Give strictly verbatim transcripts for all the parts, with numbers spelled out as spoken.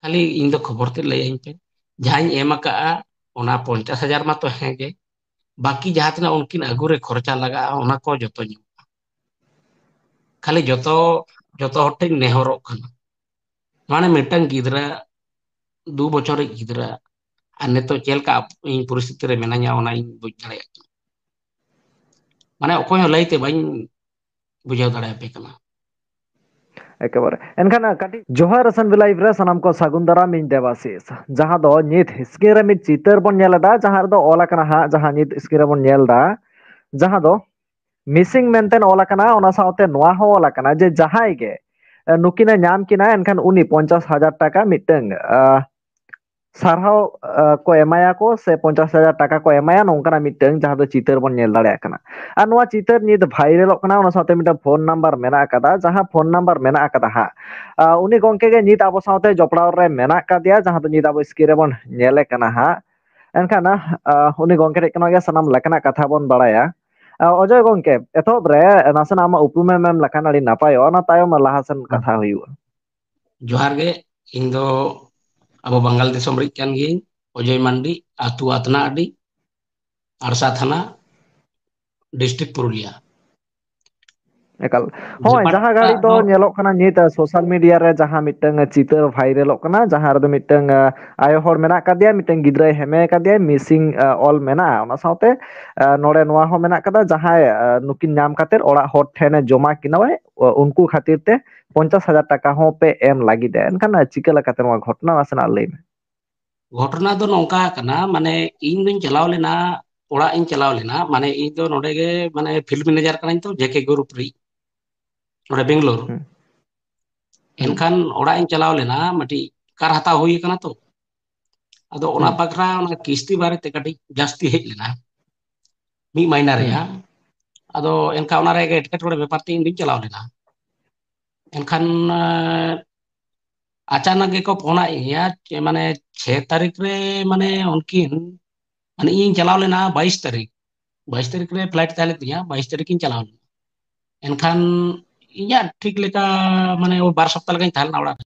ᱠᱷᱟᱹᱞᱤ ᱤᱧ ᱫᱚ ᱠᱷᱚᱵᱚᱨ ᱛᱮᱫ ᱞᱟᱹᱭᱟᱹᱧ ᱯᱮ, ᱡᱟᱦᱟᱸᱧ ᱮᱢ ᱟᱠᱟᱫᱼᱟ ᱚᱱᱟ ᱯᱚᱧᱪᱟᱥ ᱦᱟᱡᱟᱨ ᱢᱟᱛᱚ ᱦᱮᱸ ᱜᱮ, ᱵᱟᱹᱠᱤ ᱡᱟᱦᱟᱸ ᱛᱤᱱᱟᱹᱜ ᱩᱱᱠᱤᱱ ᱟᱹᱜᱩ ᱨᱮ ᱠᱷᱚᱨᱪᱟ ᱞᱟᱜᱟᱜᱼᱟ ᱚᱱᱟ ᱠᱚ ᱡᱚᱛᱚ ᱧᱟᱢᱚᱜᱼᱟ᱾ ᱠᱷᱟᱹᱞᱤ ᱡᱚᱛᱚ ᱡᱚᱛᱚ ᱦᱚᱲ ᱴᱷᱮᱱ ᱱᱮᱦᱚᱨᱚᱜ ᱠᱟᱱᱟ, ᱢᱟᱱᱮ ᱢᱤᱫᱴᱟᱝ ᱜᱤᱫᱽᱨᱟᱹ, ᱫᱩ ᱵᱚᱪᱷᱚᱨᱤᱡ ᱜᱤᱫᱽᱨᱟᱹ, ᱟᱨ ᱱᱤᱛᱚᱜ ᱪᱮᱫ ᱞᱮᱠᱟ ᱤᱧ ᱯᱚᱨᱤᱥᱛᱷᱤᱛᱤ ᱨᱮ ᱢᱮᱱᱟᱧᱟ ᱚᱱᱟ ᱤᱧ ᱵᱩᱡᱽ ᱫᱟᱲᱮᱭᱟᱜ ᱠᱟᱱᱟ᱾ ᱢᱟᱱᱮ ᱚᱠᱚᱭ ᱦᱚᱸ ᱞᱟᱹᱭ ᱛᱮ ᱵᱟᱹᱧ ᱵᱩᱡᱷᱟᱹᱣ ᱫᱟᱲᱮᱭᱟᱯᱮ ᱠᱟᱱᱟ᱾ ᱮᱠᱮᱵᱟᱨᱮ᱾ ᱮᱱᱠᱷᱟᱱ ᱠᱟᱹᱴᱤᱡ ᱡᱚᱦᱟᱨ ᱟᱥᱟᱱ ᱵᱤᱞᱟᱭᱤᱵ ᱨᱮ ᱥᱟᱱᱟᱢ ᱠᱚ ᱥᱟᱹᱜᱩᱱ ᱫᱟᱨᱟᱢ ᱤᱧ ᱫᱮᱵᱟᱥᱤᱥ, ᱡᱟᱦᱟᱸ ᱫᱚ ᱱᱤᱛ ᱥᱠᱨᱤᱱ ᱨᱮ ᱢᱤᱫ ᱪᱤᱛᱟᱹᱨ ᱵᱚᱱ ᱧᱮᱞ ᱮᱫᱟ, ᱡᱟᱦᱟᱸ ᱨᱮᱫᱚ ᱚᱞ ᱟᱠᱟᱱᱟ ᱦᱟᱸᱜ, ᱡᱟᱦᱟᱸ ᱱᱤᱛ ᱥᱠᱨᱤᱱ ᱨᱮᱵᱚᱱ ᱧᱮᱞ ᱮᱫᱟ, ᱡᱟᱦᱟᱸ ᱫᱚ ᱢᱤᱥᱤᱝ ᱢᱮᱱᱛᱮ ᱚᱞ ᱟᱠᱟᱱᱟ᱾ ᱚᱱᱟ ᱥᱟᱶᱛᱮ ᱱᱚᱣᱟ ᱦᱚᱸ ᱚᱞ ᱟᱠᱟᱱᱟ ᱡᱮ ᱡᱟᱦᱟᱸᱭ ᱜᱮ ᱱᱩᱠᱤᱱᱮ ᱧᱟᱢ ᱠᱤᱱᱟ, ᱮᱱᱠᱷᱟᱱ ᱩᱱᱤ ᱯᱚᱧᱪᱟᱥ ᱦᱟᱡᱟᱨ ᱴᱟᱠᱟ ᱢᱤᱫᱴᱟᱝ ᱥᱟᱨᱦᱟᱣ ᱠᱚ ᱮᱢᱟᱭᱟ ᱠᱚ ᱥᱮ ᱯᱚᱧᱪᱟᱥ ᱦᱟᱡᱟᱨ ᱴᱟᱠᱟ ᱠᱚ ᱮᱢᱟᱭᱟ, ᱱᱚᱝᱠᱟᱱᱟᱜ ᱢᱤᱫᱴᱟᱝ ᱡᱟᱦᱟᱸ ᱫᱚ ᱪᱤᱛᱟᱹᱨ ᱵᱚᱱ ᱧᱮᱞ ᱫᱟᱲᱮᱭᱟᱜ ᱠᱟᱱᱟ᱾ ᱟᱨ ᱱᱚᱣᱟ ᱪᱤᱛᱟᱹᱨ ᱱᱤᱛ ᱵᱷᱟᱭᱨᱟᱞᱚᱜ ᱠᱟᱱᱟ, ᱚᱱᱟ ᱥᱟᱶᱛᱮ ᱢᱤᱫᱴᱟᱝ ᱯᱷᱳᱱ ᱱᱟᱢᱵᱟᱨ ᱢᱮᱱᱟᱜ ᱟᱠᱟᱫᱟ, ᱡᱟᱦᱟᱸ ᱯᱷᱳᱱ ᱱᱟᱢᱵᱟᱨ ᱢᱮᱱᱟᱜ ᱟᱠᱟᱫᱟ ᱦᱟᱸᱜ, ᱩᱱᱤ ᱜᱚᱝᱠᱮ ᱜᱮ ᱱᱤᱛ ᱟᱵᱚ ᱥᱟᱶᱛᱮ ᱡᱚᱯᱲᱟᱣ ᱨᱮ ᱢᱮᱱᱟᱜ ᱟᱠᱟᱫᱮᱭᱟ, ᱡᱟᱦᱟᱸ ᱫᱚ ᱱᱤᱛ ᱟᱵᱚ ᱥᱠᱨᱤᱱ ᱨᱮᱵᱚᱱ ᱧᱮᱞᱮ ᱠᱟᱱᱟ ᱦᱟᱸᱜ᱾ ᱮᱱᱠᱷᱟᱱ ᱩᱱᱤ ᱜᱚᱝᱠᱮ ᱴᱷᱮᱱ ᱠᱷᱚᱱᱟᱜ ᱜᱮ ᱥᱟᱱᱟᱢ ᱞᱮᱠᱟᱱᱟᱜ ᱠᱟᱛᱷᱟ ᱵᱚᱱ ᱵᱟᱲᱟᱭᱟ᱾ ᱚᱡᱚᱭ ᱜᱚᱝᱠᱮ, ᱮᱛᱚᱦᱚᱵ ᱨᱮ ᱱᱟᱥᱮᱱᱟᱜ ᱟᱢᱟᱜ ᱩᱯᱨᱩᱢᱮᱢ ᱮᱢ ᱞᱮᱠᱷᱟᱱ ᱟᱹᱰᱤ ᱱᱟᱯᱟᱭᱚᱜᱼᱟ, ᱚᱱᱟ ᱛᱟᱭᱚᱢ ᱞᱟᱦᱟ ᱥᱮᱱ ᱠᱟᱛᱷᱟ ᱦᱩᱭᱩᱜᱼᱟ᱾ ᱡᱚᱦᱟᱨ ᱜᱮ, ᱤᱧ ᱫᱚ ᱟᱵᱚ ᱵᱟᱝᱜᱟᱞ ᱫᱤᱥᱚᱢ ᱨᱤᱡ ᱠᱟᱱ ᱜᱤᱭᱟᱹᱧ, ᱚᱡᱚᱭ ᱢᱟᱱᱰᱤ, ᱟᱹᱛᱩ ᱟᱛᱱᱟ ᱟᱹᱰᱤ, ᱟᱲᱥᱟ ᱛᱷᱟᱱᱟ, ᱰᱤᱥᱴᱨᱤᱠᱴ ᱯᱩᱨᱩᱞᱤᱭᱟ᱾ ᱮᱠᱟᱞ᱾ ᱦᱳᱭ, ᱡᱟᱦᱟᱸ ᱜᱷᱟᱹᱲᱤ ᱫᱚ ᱧᱮᱞᱚᱜ ᱠᱟᱱᱟ, ᱱᱤᱛ ᱥᱳᱥᱟᱞ ᱢᱤᱰᱤᱭᱟ ᱨᱮ ᱡᱟᱦᱟᱸ ᱢᱤᱫᱴᱟᱝ ᱪᱤᱛᱟᱹᱨ ᱵᱷᱟᱭᱨᱟᱞᱚᱜ ᱠᱟᱱᱟ, ᱡᱟᱦᱟᱸ ᱨᱮᱫᱚ ᱢᱤᱫᱴᱟᱝ ᱟᱭᱳ ᱦᱚᱲ ᱢᱮᱱᱟᱜ ᱟᱠᱟᱫᱮᱭᱟ, ᱢᱤᱫᱴᱟᱝ ᱜᱤᱫᱽᱨᱟᱹᱭ ᱦᱮᱢᱮ ᱟᱠᱟᱫᱮᱭᱟ, ᱢᱤᱥᱤᱝ ᱚᱞ ᱢᱮᱱᱟᱜᱼᱟ᱾ ᱚᱱᱟ ᱥᱟᱶᱛᱮ ᱱᱚᱰᱮ ᱱᱚᱣᱟ ᱦᱚᱸ ᱢᱮᱱᱟᱜ ᱟᱠᱟᱫᱟ, ᱡᱟᱦᱟᱸᱭ ᱱᱩᱠᱤᱱ ᱧᱟᱢ ᱠᱟᱛᱮ ᱚᱲᱟᱜ ᱦᱚᱲ ᱴᱷᱮᱱᱮ ᱡᱚᱢᱟ ᱠᱤᱱᱟᱭ, ᱩᱱᱠᱩ ᱠᱷᱟᱹᱛᱤᱨ ᱛᱮ ᱯᱚᱧᱪᱟᱥ ᱦᱟᱡᱟᱨ ᱴᱟᱠᱟ ᱦᱚᱸ ᱯᱮ ᱮᱢ ᱞᱟᱹᱜᱤᱫ᱾ ᱮᱱᱠᱷᱟᱱ ᱪᱤᱠᱟᱹ ᱞᱮᱠᱟᱛᱮ ᱱᱚᱣᱟ ᱜᱷᱚᱴᱚᱱᱟ, ᱱᱟᱥᱮᱱᱟᱜ ᱞᱟᱹᱭ ᱢᱮ᱾ ᱜᱷᱚᱴᱚᱱᱟ ᱫᱚ ᱱᱚᱝᱠᱟ ᱠᱟᱱᱟ, ᱢᱟᱱᱮ ᱤᱧ ᱫᱩᱧ ᱪᱟᱞᱟᱣ ᱞᱮᱱᱟ, ᱚᱲᱟᱜ ᱤᱧ ᱪᱟᱞᱟᱣ ᱞᱮᱱᱟ, ᱢᱟᱱᱮ ᱤᱧ ᱫᱚ ᱱᱚᱰᱮ ᱜᱮ ᱢᱟᱱᱮ ᱯᱷᱤᱞᱰ ᱢᱮᱱᱮᱡᱟᱨ ᱠᱟᱹᱱᱟᱹᱧ ᱛᱚ, ᱡᱮ ᱠᱮ ᱜᱨᱩᱯ ᱨᱤᱡ, ᱱᱚᱰᱮ ᱵᱮᱝᱜᱟᱞᱳᱨ᱾ ᱮᱱᱠᱷᱟᱱ ᱚᱲᱟᱜ ᱤᱧ ᱪᱟᱞᱟᱣ ᱞᱮᱱᱟ, ᱢᱤᱫᱴᱤᱡ ᱠᱟᱨ ᱦᱟᱛᱟᱣ ᱦᱩᱭ ᱟᱠᱟᱱᱟ ᱛᱚ, ᱟᱫᱚ ᱚᱱᱟ ᱵᱟᱠᱷᱨᱟ ᱚᱱᱟ ᱠᱤᱥᱛᱤ ᱵᱟᱨᱮᱛᱮ ᱠᱟᱹᱴᱤᱡ ᱡᱟᱹᱥᱛᱤ ᱦᱮᱡ ᱞᱮᱱᱟ ᱢᱤᱫ ᱢᱟᱭᱱᱟ ᱨᱮᱭᱟᱜ᱾ ᱟᱫᱚ ᱮᱱᱠᱷᱟᱱ ᱚᱱᱟ ᱨᱮᱭᱟᱜ ᱮᱴᱠᱮᱴᱚᱬᱮ ᱵᱮᱯᱟᱨ ᱛᱮ ᱤᱧ ᱫᱩᱧ ᱪᱟᱞᱟᱣ ᱞᱮᱱᱟ᱾ ᱮᱱᱠᱷᱟᱱ ᱟᱪᱟᱱᱟᱠ ᱜᱮᱠᱚ ᱯᱷᱳᱱᱟᱫ ᱤᱧᱟ, ᱢᱟᱱᱮ ᱪᱷᱮ ᱛᱟᱹᱨᱤᱠᱷ ᱨᱮ, ᱢᱟᱱᱮ ᱩᱱᱠᱤᱱ, ᱢᱟᱱᱮ ᱤᱧ ᱪᱟᱞᱟᱣ ᱞᱮᱱᱟ ᱵᱟᱭᱤᱥ ᱛᱟᱹᱨᱤᱠᱷ, ᱵᱟᱭᱤᱥ ᱛᱟᱹᱨᱤᱠᱷ ᱨᱮ ᱯᱷᱞᱟᱭᱤᱴ ᱛᱟᱦᱮᱸ ᱞᱮᱱ ᱛᱤᱧᱟ, ᱵᱟᱭᱤᱥ ᱛᱟᱹᱨᱤᱠᱷ ᱤᱧ ᱪᱟᱞᱟᱣ ᱞᱮᱱᱟ᱾ ᱮᱱᱠᱷᱟᱱ ᱤᱧᱟᱹᱜ ᱴᱷᱤᱠ ᱞᱮᱠᱟ ᱢᱟᱱᱮ ᱳᱭ ᱵᱟᱨ ᱥᱚᱯᱛᱟ ᱞᱮᱠᱟᱧ ᱛᱟᱦᱮᱸ ᱞᱮᱱᱟ ᱚᱲᱟᱜ ᱨᱮ᱾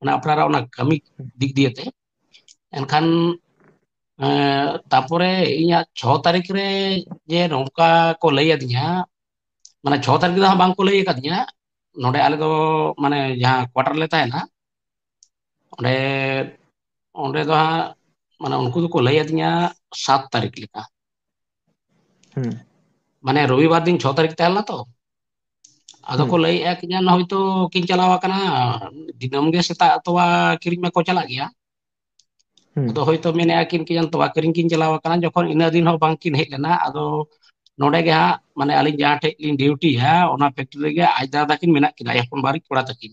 ᱚᱱᱟ ᱟᱯᱱᱟᱨᱟᱜ ᱚᱱᱟ ᱠᱟᱹᱢᱤ ᱫᱤᱠ ᱫᱤᱭᱮ ᱛᱮ᱾ ᱮᱱᱠᱷᱟᱱ ᱮᱸ, ᱛᱟᱯᱚᱨᱮ ᱤᱧᱟᱹᱜ ᱪᱷᱚ ᱛᱟᱹᱨᱤᱠᱷ ᱨᱮ ᱡᱮ ᱱᱚᱝᱠᱟ ᱠᱚ ᱞᱟᱹᱭ ᱟᱹᱫᱤᱧᱟ, ᱢᱟᱱᱮ ᱪᱷᱚ ᱛᱟᱹᱨᱤᱠᱷ ᱫᱚ ᱦᱟᱸᱜ ᱵᱟᱝ ᱠᱚ ᱞᱟᱹᱭ ᱟᱠᱟᱫᱤᱧᱟ᱾ ᱱᱚᱰᱮ ᱟᱞᱮ ᱫᱚ ᱢᱟᱱᱮ ᱡᱟᱦᱟᱸ quarter ᱞᱮ ᱛᱟᱦᱮᱱᱟ, ᱚᱸᱰᱮ, ᱚᱸᱰᱮ ᱫᱚ ᱦᱟᱸᱜ ᱢᱟᱱᱮ ᱩᱱᱠᱩ ᱫᱚᱠᱚ ᱞᱟᱹᱭ ᱟᱹᱫᱤᱧᱟ ᱥᱟᱛ ᱛᱟᱹᱨᱤᱠᱷ ᱞᱮᱠᱟ᱾ ᱦᱩᱸ᱾ ᱢᱟᱱᱮ ᱨᱚᱵᱤᱵᱟᱨ ᱫᱤᱱ ᱪᱷᱚ ᱛᱟᱹᱨᱤᱠᱷ ᱛᱟᱦᱮᱸ ᱞᱮᱱᱟ ᱛᱚ᱾ ᱟᱫᱚ ᱦᱩᱸ᱾ ᱠᱚ ᱞᱟᱹᱭᱮᱫᱼᱟ ᱠᱤ ᱡᱟᱱ ᱦᱚᱭᱛᱳ ᱠᱤᱱ ᱪᱟᱞᱟᱣ ᱟᱠᱟᱱᱟ, ᱫᱤᱱᱟᱹᱢ ᱜᱮ ᱥᱮᱛᱟᱜ ᱛᱚᱣᱟ ᱠᱤᱨᱤᱧ ᱢᱟᱠᱚ ᱪᱟᱞᱟᱜ ᱜᱮᱭᱟ᱾ ᱦᱩᱸ᱾ ᱟᱫᱚ ᱦᱚᱭᱛᱳ ᱢᱮᱱᱮᱫᱼᱟ ᱠᱤᱱ ᱠᱤ ᱡᱟᱱ ᱛᱚᱣᱟ ᱠᱤᱨᱤᱧ ᱠᱤᱱ ᱪᱟᱞᱟᱣ ᱟᱠᱟᱱᱟ, ᱡᱚᱠᱷᱚᱱ ᱤᱱᱟᱹ ᱫᱤᱱ ᱦᱚᱸ ᱵᱟᱝ ᱠᱤᱱ ᱦᱮᱡ ᱞᱮᱱᱟ᱾ ᱟᱫᱚ ᱱᱚᱰᱮ ᱜᱮ ᱦᱟᱸᱜ ᱢᱟᱱᱮ ᱟᱹᱞᱤᱧ ᱡᱟᱦᱟᱸ ᱴᱷᱮᱡ ᱞᱤᱧ ᱰᱤᱭᱩᱴᱤᱭᱟ, ᱚᱱᱟ factory ᱨᱮᱜᱮ ᱟᱡ ᱫᱟᱫᱟ ᱛᱟᱹᱠᱤᱱ ᱢᱮᱱᱟᱜ ᱠᱤᱱᱟ, ᱦᱚᱯᱚᱱ ᱵᱟᱨᱤᱡ ᱠᱚᱲᱟ ᱛᱟᱹᱠᱤᱱ᱾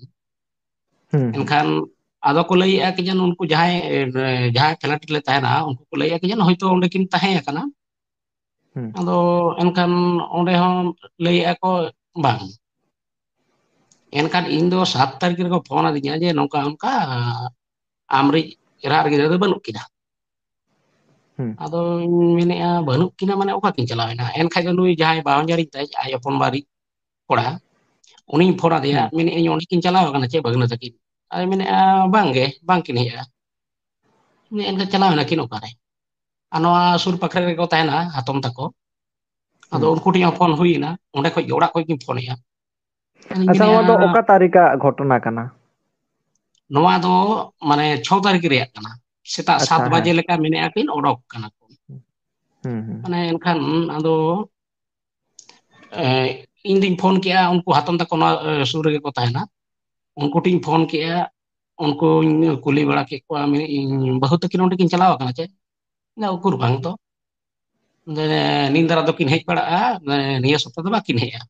ᱦᱩᱸ, ᱦᱩᱸ᱾ ᱮᱱᱠᱷᱟᱱ ᱟᱫᱚ ᱠᱚ ᱞᱟᱹᱭᱮᱫᱼᱟ ᱠᱤ ᱡᱟᱱ ᱩᱱᱠᱩ ᱡᱟᱦᱟᱸᱭ, ᱡᱟᱦᱟᱸᱭ flat ᱨᱮᱞᱮ ᱛᱟᱦᱮᱱᱟ, ᱩᱱᱠᱩ ᱠᱚ ᱞᱟᱹᱭᱮᱫᱼᱟ ᱠᱤ ᱡᱟᱱ ᱦᱚᱭᱛᱳ ᱚᱸᱰᱮ ᱠᱤᱱ ᱛᱟᱦᱮᱸ ᱟᱠᱟᱱᱟ᱾ ᱦᱩᱸ᱾ ᱟᱫᱚ ᱮᱱᱠᱷᱟᱱ ᱚᱸᱰᱮ ᱦᱚᱸ ᱞᱟᱹᱭᱮᱫᱼᱟ ᱠᱚ ᱵᱟᱝ᱾ ᱮᱱᱠᱷᱟᱱ ᱤᱧ ᱫᱚ ᱥᱟᱛ ᱛᱟᱹᱨᱤᱠᱷ ᱨᱮᱠᱚ ᱯᱷᱳᱱ ᱟᱹᱫᱤᱧᱟ ᱡᱮ ᱱᱚᱝᱠᱟ ᱚᱱᱠᱟ ᱟᱢᱨᱤᱡ ᱮᱨᱟ ᱟᱨ ᱜᱤᱫᱽᱨᱟᱹ ᱫᱚ ᱵᱟᱹᱱᱩᱜ ᱠᱤᱱᱟ᱾ ᱦᱩᱸ᱾ ᱟᱫᱚᱧ ᱢᱮᱱᱮᱫᱼᱟ, ᱵᱟᱹᱱᱩᱜ ᱠᱤᱱᱟ ᱢᱟᱱᱮ ᱚᱠᱟ ᱠᱤᱱ ᱪᱟᱞᱟᱣ ᱮᱱᱟ? ᱮᱱᱠᱷᱟᱡ ᱫᱚ ᱱᱩᱭ ᱡᱟᱦᱟᱸᱭ ᱵᱟᱦᱚᱧᱦᱟᱨᱤᱧ ᱛᱟᱭ, ᱟᱡ ᱦᱚᱯᱚᱱ ᱵᱟᱨᱤᱡ ᱠᱚᱲᱟ, ᱩᱱᱤᱧ ᱯᱷᱳᱱ ᱟᱫᱮᱭᱟ, ᱦᱩᱸ᱾ ᱢᱮᱱᱮᱫᱼᱟᱹᱧ, ᱚᱸᱰᱮ ᱠᱤᱱ ᱪᱟᱞᱟᱣ ᱟᱠᱟᱱᱟ ᱪᱮ ᱵᱷᱟᱹᱜᱽᱱᱟᱹ ᱛᱟᱹᱠᱤᱱ? ᱟᱫᱚᱭ ᱢᱮᱱᱮᱫᱼᱟ, ᱵᱟᱝ ᱜᱮ, ᱵᱟᱝ ᱠᱤᱱ ᱦᱮᱡᱼᱟ᱾ ᱢᱮᱱᱮᱫᱼᱟ, ᱮᱱᱠᱷᱟᱱ ᱪᱟᱞᱟᱣ ᱮᱱᱟ ᱠᱤᱱ ᱚᱠᱟᱨᱮ? ᱟᱨ ᱱᱚᱣᱟ ᱥᱩᱨ ᱯᱟᱠᱷᱨᱮ ᱨᱮᱠᱚ ᱛᱟᱦᱮᱱᱟ ᱦᱟᱛᱚᱢ ᱛᱟᱠᱚ᱾ ᱟᱫᱚ ᱦᱩᱸ᱾ ᱩᱱᱠᱩ ᱴᱷᱮᱱ ᱦᱚᱸ ᱯᱷᱳᱱ ᱦᱩᱭ ᱮᱱᱟ, ᱚᱸᱰᱮ ᱠᱷᱚᱡ ᱜᱮ, ᱚᱲᱟᱜ ᱠᱷᱚᱡ ᱜᱤᱧ ᱯᱷᱳᱱᱮᱫᱼᱟ᱾ ᱟᱫᱚᱧ ᱟᱪᱪᱷᱟ, ᱱᱚᱣᱟ ᱫᱚ ᱢᱮᱱᱮᱫᱼᱟ, ᱚᱠᱟ ᱛᱟᱹᱨᱤᱠᱷᱟᱜ ᱜᱷᱚᱴᱚᱱᱟ ᱠᱟᱱᱟ? ᱱᱚᱣᱟ ᱫᱚ ᱢᱟᱱᱮ ᱪᱷᱚ ᱛᱟᱹᱨᱤᱠᱷ ᱨᱮᱭᱟᱜ ᱠᱟᱱᱟ, ᱥᱮᱛᱟᱜ ᱥᱟᱛ ᱟᱪᱪᱷᱟ, ᱦᱮᱸ᱾ ᱵᱟᱡᱮ ᱞᱮᱠᱟ ᱢᱮᱱᱮᱫᱼᱟ ᱠᱤᱱ ᱚᱰᱚᱠ ᱠᱟᱱᱟ ᱠᱚ᱾ ᱦᱩᱸ, ᱦᱩᱸ᱾ ᱢᱟᱱᱮ ᱮᱱᱠᱷᱟᱱ ᱟᱫᱚ, ᱮ, ᱤᱧ ᱫᱩᱧ ᱯᱷᱳᱱ ᱠᱮᱜᱼᱟ, ᱩᱱᱠᱩ ᱦᱟᱛᱚᱢ ᱛᱟᱠᱚ ᱱᱚᱣᱟ, ᱮ, ᱥᱩᱨ ᱨᱮᱜᱮ ᱠᱚ ᱛᱟᱦᱮᱱᱟ, ᱩᱱᱠᱩ ᱴᱷᱮᱱ ᱤᱧ ᱯᱷᱳᱱ ᱠᱮᱜᱼᱟ, ᱩᱱᱠᱩᱧ ᱠᱩᱞᱤ ᱵᱟᱲᱟ ᱠᱮᱫ ᱠᱚᱣᱟ, ᱢᱮᱱᱮᱫ ᱤᱧ, "ᱵᱟᱹᱦᱩ ᱛᱟᱹᱠᱤᱱ ᱚᱸᱰᱮ ᱠᱤᱱ ᱪᱟᱞᱟᱣ ᱟᱠᱟᱱᱟ ᱪᱮ?" ᱢᱮᱱᱫᱟ, "ᱩᱠᱩᱨ ᱵᱟᱝ ᱛᱚ, ᱱᱤᱱ ᱫᱟᱨᱟ ᱫᱚᱠᱤᱱ ᱦᱮᱡ ᱵᱟᱲᱟᱜᱼᱟ, ᱱᱤᱭᱟᱹ ᱥᱚᱯᱛᱟ ᱫᱚ ᱵᱟᱹᱠᱤᱱ ᱦᱮᱡᱼᱟ᱾"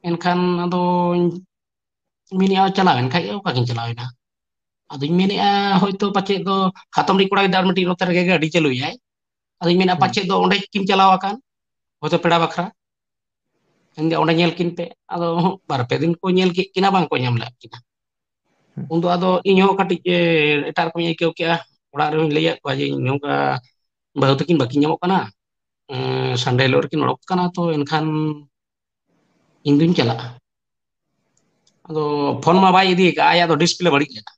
ᱮᱱᱠᱷᱟᱱ ᱟᱫᱚᱧ ᱢᱮᱱᱮᱫᱼᱟ, ᱪᱟᱞᱟᱣ ᱮᱱ ᱠᱷᱟᱡ ᱜᱮ ᱚᱠᱟ ᱠᱤᱱ ᱪᱟᱞᱟᱣ ᱮᱱᱟ? ᱟᱫᱚᱧ ᱢᱮᱱᱮᱫᱼᱟ, ᱦᱳᱭᱛᱳ ᱯᱟᱪᱮᱫ ᱫᱚ ᱦᱟᱛᱚᱢ ᱨᱤᱡ ᱠᱚᱲᱟ ᱜᱤᱫᱽᱨᱟᱹ ᱟᱨ ᱢᱤᱫᱴᱤᱡ ᱱᱚᱛᱮ ᱨᱮᱜᱮ ᱜᱟᱹᱰᱤ ᱪᱟᱹᱞᱩᱭᱟᱭ᱾ ᱟᱫᱚᱧ ᱢᱮᱱᱮᱫᱼᱟ, ᱦᱩᱸ᱾ ᱯᱟᱪᱮᱫ ᱫᱚ ᱚᱸᱰᱮ ᱠᱤᱱ ᱪᱟᱞᱟᱣ ᱟᱠᱟᱱ, ᱦᱳᱭᱛᱳ ᱯᱮᱲᱟ ᱵᱟᱠᱷᱨᱟ᱾ ᱢᱮᱱᱫᱟ, "ᱚᱸᱰᱮ ᱧᱮᱞ ᱠᱤᱱ ᱯᱮ᱾" ᱟᱫᱚ ᱵᱟᱨ ᱯᱮ ᱫᱤᱱ ᱠᱚ ᱧᱮᱞ ᱠᱮᱫ ᱠᱤᱱᱟ, ᱵᱟᱝ ᱠᱚ ᱧᱟᱢ ᱞᱮᱫ ᱠᱤᱱᱟ᱾ ᱦᱩᱸ᱾ ᱩᱱᱫᱚ ᱟᱫᱚ ᱤᱧ ᱦᱚᱸ ᱠᱟᱹᱴᱤᱡ, ᱮ, ᱮᱴᱟᱜ ᱨᱚᱠᱚᱢ ᱤᱧ ᱟᱹᱭᱠᱟᱹᱣ ᱠᱮᱜᱼᱟ᱾ ᱚᱲᱟᱜ ᱨᱮᱦᱚᱸᱧ ᱞᱟᱹᱭᱟᱫ ᱠᱚᱣᱟ ᱡᱮ, "ᱤᱧ ᱱᱚᱝᱠᱟ ᱵᱟᱹᱦᱩ ᱛᱟᱹᱠᱤᱱ ᱵᱟᱹᱠᱤᱱ ᱧᱟᱢᱚᱜ ᱠᱟᱱᱟ, ᱮᱸ, Sunday ᱦᱤᱞᱳᱜ ᱨᱮᱠᱤᱱ ᱚᱰᱚᱠ ᱠᱟᱱᱟ, ᱛᱚ ᱮᱱᱠᱷᱟᱱ ᱤᱧ ᱫᱩᱧ ᱪᱟᱞᱟᱜᱼᱟ᱾" ᱟᱫᱚ ᱯᱷᱳᱱ ᱢᱟ ᱵᱟᱭ ᱤᱫᱤ ᱟᱠᱟᱫᱼᱟ, ᱟᱭᱟᱜ ᱫᱚ ᱰᱤᱥᱯᱞᱮ ᱵᱟᱹᱲᱤᱡ ᱞᱮᱱᱟ᱾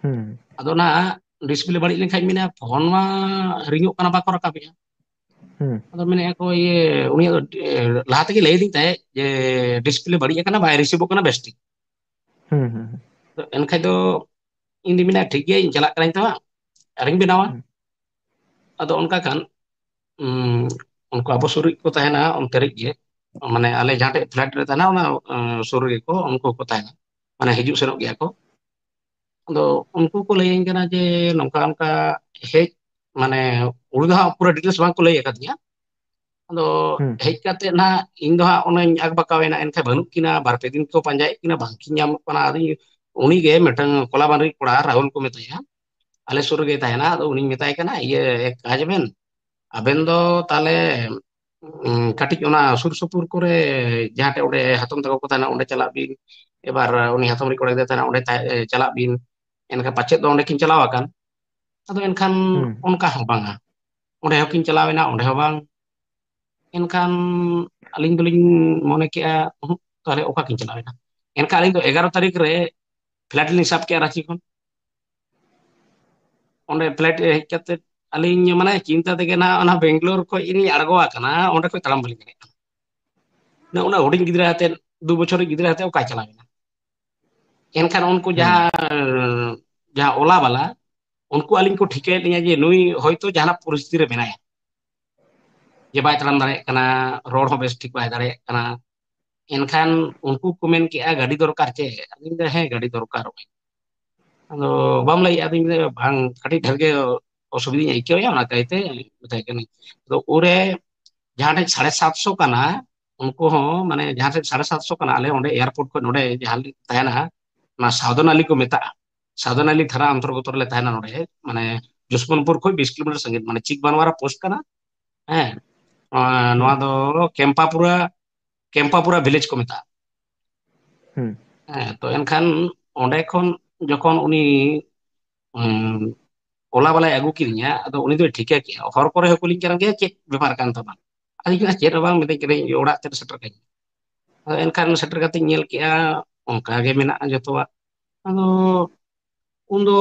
ᱦᱩᱸ᱾ ᱟᱫᱚ ᱚᱱᱟ ᱰᱤᱥᱯᱞᱮ ᱵᱟᱹᱲᱤᱡ ᱞᱮᱱᱠᱷᱟᱱ ᱢᱮᱱᱟ ᱯᱷᱳᱱ ᱢᱟ ᱨᱤᱝᱚᱜ ᱠᱟᱱᱟ, ᱵᱟᱠᱚ ᱨᱟᱠᱟᱵᱮᱜᱼᱟ᱾ ᱦᱩᱸ᱾ ᱟᱫᱚ ᱢᱮᱱᱮᱫᱼᱟ ᱠᱚ ᱤᱭᱟᱹ, ᱩᱱᱤᱭᱟᱜ ᱫᱚ ᱮ, ᱞᱟᱦᱟ ᱛᱮᱜᱮ ᱞᱟᱹᱭ ᱟᱹᱫᱤᱧ ᱛᱟᱦᱮᱸᱫ ᱡᱮ ᱰᱤᱥᱯᱞᱮ ᱵᱟᱹᱲᱤᱡ ᱟᱠᱟᱱᱟ, ᱵᱟᱭ ᱨᱤᱥᱤᱵᱷᱚᱜ ᱠᱟᱱᱟ ᱵᱮᱥ ᱴᱷᱤᱠ᱾ ᱦᱩᱸ, ᱦᱩᱸ, ᱦᱩᱸ᱾ ᱟᱫᱚ ᱮᱱᱠᱷᱟᱡ ᱫᱚ ᱤᱧ ᱫᱚ ᱢᱮᱱᱟ ᱴᱷᱤᱠ ᱜᱮᱭᱟ, ᱤᱧ ᱪᱟᱞᱟᱜ ᱠᱟᱹᱱᱟᱹᱧ ᱛᱚ ᱦᱟᱸᱜ, ᱟᱨᱤᱧ ᱵᱮᱱᱟᱣᱟ᱾ ᱦᱩᱸ᱾ ᱟᱫᱚ ᱚᱱᱠᱟ ᱠᱷᱟᱱ ᱩᱸ, ᱩᱱᱠᱩ ᱟᱵᱚ ᱥᱩᱨ ᱨᱮᱜᱮ ᱠᱚ ᱛᱟᱦᱮᱱᱟ ᱚᱱᱛᱮ ᱨᱮ ᱜᱮ, ᱢᱟᱱᱮ ᱟᱞᱮ ᱡᱟᱦᱟᱸ ᱴᱷᱮᱡ ᱯᱷᱞᱮᱴ ᱨᱮ ᱛᱟᱦᱮᱱᱟ ᱚᱱᱟ ᱩᱸ, ᱥᱩᱨ ᱨᱮᱜᱮ ᱠᱚ ᱩᱱᱠᱩ ᱠᱚ ᱛᱟᱦᱮᱱᱟ, ᱢᱟᱱᱮ ᱦᱤᱡᱩᱜ ᱥᱮᱱᱚᱜ ᱜᱮᱭᱟ ᱠᱚ᱾ ᱟᱫᱚ ᱩᱱᱠᱩ ᱠᱚ ᱞᱟᱹᱭᱟᱹᱧ ᱠᱟᱱᱟ ᱡᱮ ᱱᱚᱝᱠᱟ ᱚᱱᱠᱟ ᱦᱮᱡ, ᱢᱟᱱᱮ ᱩᱱᱤ ᱫᱚ ᱦᱟᱸᱜ ᱯᱩᱨᱟᱹ ᱰᱤᱴᱮᱞᱥ ᱵᱟᱝ ᱠᱚ ᱞᱟᱹᱭ ᱟᱠᱟᱫᱤᱧᱟ᱾ ᱟᱫᱚ ᱦᱩᱸ᱾ ᱦᱮᱡ ᱠᱟᱛᱮ ᱱᱟᱦᱟᱜ ᱤᱧ ᱫᱚ ᱦᱟᱸᱜ ᱚᱱᱮᱧ ᱟᱠᱵᱟᱠᱟᱣ ᱮᱱᱟ, ᱮᱱᱠᱷᱟᱱ ᱵᱟᱹᱱᱩᱜ ᱠᱤᱱᱟ, ᱵᱟᱨ ᱯᱮ ᱫᱤᱱ ᱠᱚ ᱯᱟᱸᱡᱟᱭᱮᱫ ᱠᱤᱱᱟ, ᱵᱟᱝᱠᱤᱱ ᱧᱟᱢᱚᱜ ᱠᱟᱱᱟ᱾ ᱟᱫᱚ ᱩᱱᱤ ᱜᱮ ᱢᱤᱫᱴᱟᱝ ᱠᱚᱞᱟ ᱵᱟᱸᱫᱽᱨᱤ ᱠᱚᱲᱟ ᱨᱟᱦᱩᱞ ᱠᱚ ᱢᱮᱛᱟᱭᱟ, ᱟᱞᱮ ᱥᱩᱨ ᱨᱮᱜᱮᱭ ᱛᱟᱦᱮᱱᱟ᱾ ᱟᱫᱚ ᱩᱱᱤᱧ ᱢᱮᱛᱟᱭ ᱠᱟᱱᱟ, ᱤᱭᱟᱹ, ᱮᱠ ᱠᱟᱡᱽ ᱵᱮᱱ, ᱟᱵᱮᱱ ᱫᱚ ᱛᱟᱦᱞᱮ ᱩᱸ, ᱠᱟᱹᱴᱤᱡ ᱚᱱᱟ ᱥᱩᱨ ᱥᱩᱯᱩᱨ ᱠᱚᱨᱮ ᱡᱟᱦᱟᱸ ᱴᱷᱮᱡ ᱚᱸᱰᱮ ᱦᱟᱛᱚᱢ ᱛᱟᱠᱚ ᱠᱚ ᱛᱟᱦᱮᱱᱟ, ᱚᱸᱰᱮ ᱪᱟᱞᱟᱜ ᱵᱤᱱ᱾ ᱮᱵᱟᱨ ᱩᱱᱤ ᱦᱟᱛᱚᱢ ᱨᱤᱡ ᱠᱚᱲᱟ ᱜᱤᱫᱽᱨᱟᱹ ᱛᱟᱦᱮᱱᱟ, ᱚᱸᱰᱮ ᱛᱟ-, ᱮ, ᱪᱟᱞᱟᱜ ᱵᱤᱱ᱾ ᱮᱱᱠᱷᱟᱱ ᱯᱟᱪᱮᱫ ᱫᱚ ᱚᱸᱰᱮ ᱠᱤᱱ ᱪᱟᱞᱟᱣ ᱟᱠᱟᱱ᱾ ᱟᱫᱚ ᱮᱱᱠᱷᱟᱱ ᱦᱩᱸ᱾ ᱚᱱᱠᱟ ᱦᱚᱸ ᱵᱟᱝᱟ, ᱚᱸᱰᱮ ᱦᱚᱸᱠᱤᱱ ᱪᱟᱞᱟᱣ ᱮᱱᱟ, ᱚᱸᱰᱮ ᱦᱚᱸ ᱵᱟᱝ᱾ ᱮᱱᱠᱷᱟᱱ ᱟᱹᱞᱤᱧ ᱫᱚᱞᱤᱧ ᱢᱚᱱᱮ ᱠᱮᱜᱼᱟ, ᱩᱦᱩᱸᱜ, ᱛᱟᱦᱞᱮ ᱚᱠᱟ ᱠᱤᱱ ᱪᱟᱞᱟᱣ ᱮᱱᱟ? ᱮᱱᱠᱷᱟᱱ ᱟᱹᱞᱤᱧ ᱫᱚ ᱮᱜᱟᱨᱚ ᱛᱟᱹᱨᱤᱠᱷ ᱨᱮ ᱯᱷᱞᱟᱭᱤᱴ ᱞᱤᱧ ᱥᱟᱵ ᱠᱮᱜᱼᱟ ᱨᱟᱸᱪᱤ ᱠᱷᱚᱱ᱾ ᱚᱸᱰᱮ ᱯᱷᱞᱟᱭᱤᱴ ᱨᱮ ᱦᱮᱡ ᱠᱟᱛᱮ ᱟᱹᱞᱤᱧ ᱢᱟᱱᱮ ᱪᱤᱱᱛᱟ ᱛᱮᱜᱮ ᱱᱟᱦᱟᱜ ᱚᱱᱟ ᱵᱮᱝᱜᱟᱞᱳᱨ ᱠᱷᱚᱡ ᱞᱤᱧ ᱟᱬᱜᱚ ᱟᱠᱟᱱᱟ, ᱚᱸᱰᱮ ᱠᱷᱚᱡ ᱛᱟᱲᱟᱢ ᱵᱟᱹᱞᱤᱧ ᱫᱟᱲᱮᱭᱟᱜ ᱠᱟᱱᱟ᱾ ᱩᱱᱟᱹᱜ, ᱩᱱᱟᱹᱜ ᱦᱩᱰᱤᱧ ᱜᱤᱫᱽᱨᱟᱹ ᱟᱛᱮ, ᱫᱩ ᱵᱚᱪᱷᱚᱨ ᱨᱤᱡ ᱜᱤᱫᱽᱨᱟᱹ ᱟᱛᱮ ᱚᱠᱟᱭ ᱪᱟᱞᱟᱣ ᱮᱱᱟ? ᱮᱱᱠᱷᱟᱱ ᱩᱱᱠᱩ ᱦᱩᱸ᱾ ᱡᱟᱦᱟᱸ, ᱡᱟᱦᱟᱸ ᱳᱞᱟ ᱵᱟᱞᱟ, ᱩᱱᱠᱩ ᱟᱹᱞᱤᱧ ᱠᱚ ᱴᱷᱤᱠᱟᱹᱭᱮᱫ ᱞᱤᱧᱟ ᱡᱮ ᱱᱩᱭ ᱦᱚᱭᱛᱳ ᱡᱟᱦᱟᱱᱟᱜ ᱯᱚᱨᱤᱥᱛᱷᱤᱛᱤ ᱨᱮ ᱢᱮᱱᱟᱭᱟ, ᱡᱮ ᱵᱟᱭ ᱛᱟᱲᱟᱢ ᱫᱟᱲᱮᱭᱟᱜ ᱠᱟᱱᱟ, ᱨᱚᱲ ᱦᱚᱸ ᱵᱮᱥ ᱴᱷᱤᱠ ᱵᱟᱭ ᱫᱟᱲᱮᱭᱟᱜ ᱠᱟᱱᱟ᱾ ᱮᱱᱠᱷᱟᱱ ᱩᱱᱠᱩ ᱠᱚ ᱢᱮᱱ ᱠᱮᱜᱼᱟ, "ᱜᱟᱹᱰᱤ ᱫᱚᱨᱠᱟᱨ ᱪᱮ?" ᱟᱫᱚᱧ ᱢᱮᱱᱫᱟ, "ᱦᱮᱸ, ᱜᱟᱹᱰᱤ ᱫᱚᱨᱠᱟᱨᱚᱜ ᱠᱟᱱᱟ᱾" ᱟᱫᱚ ᱵᱟᱢ ᱞᱟᱹᱭᱮᱜᱼᱟ? ᱟᱫᱚᱧ ᱢᱮᱱᱫᱟ, "ᱵᱟᱝ, ᱠᱟᱹᱴᱤᱡ ᱰᱷᱮᱨ ᱜᱮ ᱚᱥᱩᱵᱤᱫᱷᱟᱧ ᱟᱹᱭᱠᱟᱹᱣᱮᱫᱼᱟ, ᱚᱱᱟ ᱠᱟᱭᱛᱮ ᱢᱮᱛᱟᱭ ᱠᱟᱹᱱᱟᱹᱧ᱾" ᱟᱫᱚ ᱩᱱᱨᱮ ᱡᱟᱦᱟᱸ ᱴᱷᱮᱡ ᱥᱟᱲᱮ ᱥᱟᱛᱥᱚ ᱠᱟᱱᱟ, ᱩᱱᱠᱩ ᱦᱚᱸ ᱢᱟᱱᱮ ᱡᱟᱦᱟᱸ ᱴᱷᱮᱡ ᱥᱟᱲᱮ ᱥᱟᱛᱥᱚ ᱠᱟᱱᱟ, ᱟᱞᱮ ᱚᱸᱰᱮ ᱮᱭᱟᱨᱯᱳᱨᱴ ᱠᱷᱚᱱ ᱱᱚᱰᱮ ᱡᱟᱦᱟᱸ ᱞᱮ ᱛᱟᱦᱮᱱᱟ, ᱚᱱᱟ ᱥᱟᱣᱫᱚᱱ ᱟᱞᱤ ᱠᱚ ᱢᱮᱛᱟᱜᱼᱟ, ᱥᱟᱣᱫᱚᱱ ᱟᱞᱤ ᱛᱷᱟᱱᱟ ᱚᱱᱛᱚᱨᱜᱚᱛᱚ ᱨᱮᱞᱮ ᱛᱟᱦᱮᱱᱟ ᱱᱚᱰᱮ, ᱢᱟᱱᱮ ᱡᱚᱥᱵᱚᱱᱛᱯᱩᱨ ᱠᱷᱚᱱ ᱵᱤᱥ ᱠᱤᱞᱳᱢᱤᱴᱟᱨ ᱥᱟᱺᱜᱤᱧ, ᱢᱟᱱᱮ ᱪᱤᱠᱵᱟᱱᱣᱟᱨᱟ ᱯᱳᱥᱴ ᱠᱟᱱᱟ᱾ ᱦᱮᱸ, ᱱᱚᱣᱟ, ᱱᱚᱣᱟ ᱫᱚ ᱠᱮᱢᱯᱟᱯᱩᱨᱟ, ᱠᱮᱢᱯᱟᱯᱩᱨᱟ ᱵᱷᱤᱞᱮᱡᱽ ᱠᱚ ᱢᱮᱛᱟᱜᱼᱟ᱾ ᱦᱩᱸ᱾ ᱦᱮᱸ, ᱛᱚ ᱮᱱᱠᱷᱟᱱ ᱚᱸᱰᱮ ᱠᱷᱚᱱ ᱡᱚᱠᱷᱚᱱ ᱩᱱᱤ, ᱩᱸ, ᱳᱞᱟ ᱵᱟᱞᱟᱭ ᱟᱹᱜᱩ ᱠᱤᱫᱤᱧᱟ, ᱟᱫᱚ ᱩᱱᱤ ᱫᱚᱭ ᱴᱷᱤᱠᱟᱹ ᱠᱮᱜᱼᱟ, ᱦᱚᱨ ᱠᱚᱨᱮ ᱦᱚᱸ ᱠᱩᱞᱤᱧ ᱠᱟᱱᱟ, "ᱜᱮ ᱪᱮᱫ ᱵᱮᱯᱟᱨ ᱠᱟᱱ ᱛᱟᱢᱟ?" ᱟᱫᱚᱧ ᱢᱮᱱᱟ, "ᱪᱮᱫ ᱦᱚᱸ ᱵᱟᱝ", ᱢᱮᱛᱟᱹᱧ ᱠᱟᱹᱱᱟᱹᱧ, "ᱚᱲᱟᱜ ᱛᱮᱫ ᱥᱮᱴᱮᱨ ᱠᱟᱹᱧ ᱢᱮ᱾" ᱟᱫᱚ ᱮᱱᱠᱷᱟᱱ ᱥᱮᱴᱮᱨ ᱠᱟᱛᱮᱧ ᱧᱮᱞ ᱠᱮᱜᱼᱟ, ᱚᱱᱠᱟ ᱜᱮ ᱢᱮᱱᱟᱜᱼᱟ ᱡᱚᱛᱚᱣᱟᱜ᱾ ᱟᱫᱚ ᱩᱱᱫᱚ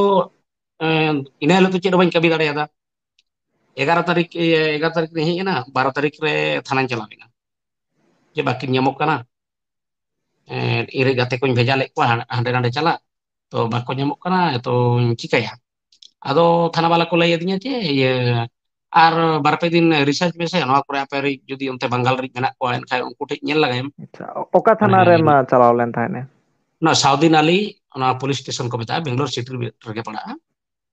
ᱮᱸ, ᱤᱱᱟᱹ ᱦᱤᱞᱳᱜ ᱫᱚ ᱪᱮᱫ ᱦᱚᱸ ᱵᱟᱹᱧ ᱠᱟᱹᱢᱤ ᱫᱟᱲᱮᱭᱟᱫᱟ᱾ ᱮᱜᱟᱨᱚ ᱛᱟᱹᱨᱤᱠᱷ, ᱤᱭᱟᱹ, ᱮᱜᱟᱨᱚ ᱛᱟᱹᱨᱤᱠᱷ ᱨᱤᱧ ᱦᱮᱡ ᱮᱱᱟ, ᱵᱟᱨᱚ ᱛᱟᱹᱨᱤᱠᱷ ᱨᱮ ᱛᱷᱟᱱᱟᱧ ᱪᱟᱞᱟᱣ ᱮᱱᱟ, ᱡᱮ ᱵᱟᱹᱠᱤᱱ ᱧᱟᱢᱚᱜ ᱠᱟᱱᱟ᱾ ᱮᱸ, ᱤᱧᱨᱮᱱ ᱜᱟᱛᱮ ᱠᱚᱧ ᱵᱷᱮᱡᱟ ᱞᱮᱫ ᱠᱚᱣᱟ ᱦᱟᱸᱰᱮ ᱱᱟᱰᱮ ᱪᱟᱞᱟᱜ, ᱛᱚ ᱵᱟᱠᱚ ᱧᱟᱢᱚᱜ ᱠᱟᱱᱟ, ᱛᱚᱧ ᱪᱤᱠᱟᱹᱭᱟ? ᱟᱫᱚ ᱛᱷᱟᱱᱟ ᱵᱟᱞᱟ ᱠᱚ ᱞᱟᱹᱭ ᱟᱹᱫᱤᱧᱟ ᱡᱮ, ᱤᱭᱟᱹ, ᱟᱨ ᱵᱟᱨ ᱯᱮ ᱫᱤᱱ ᱨᱤᱥᱟᱨᱪ ᱢᱮᱥᱮ, ᱱᱚᱣᱟ ᱠᱚᱨᱮ ᱟᱯᱮ ᱨᱮ ᱡᱩᱫᱤ ᱚᱱᱛᱮ ᱵᱟᱝᱜᱟᱞ ᱨᱮ ᱢᱮᱱᱟᱜ ᱠᱚᱣᱟ, ᱮᱱᱠᱷᱟᱱ ᱩᱱᱠᱩ ᱴᱷᱮᱱ ᱧᱮᱞ ᱞᱟᱜᱟᱭᱮᱢ᱾ ᱟᱪᱪᱷᱟ, ᱚᱠᱟ ᱛᱷᱟᱱᱟ ᱨᱮᱢ ᱪᱟᱞᱟᱣ ᱞᱮᱱ ᱛᱟᱦᱮᱸᱱᱟ? ᱚᱱᱟ ᱥᱟᱣᱫᱤᱱ ᱟᱞᱤ, ᱚᱱᱟ ᱯᱩᱞᱤᱥ ᱥᱴᱮᱥᱚᱱ ᱠᱚ ᱢᱮᱛᱟᱜᱼᱟ, ᱵᱮᱝᱜᱟᱞᱳᱨ ᱥᱤᱴᱤ ᱨᱮᱜᱮ ᱯᱟᱲᱟᱜᱼᱟ᱾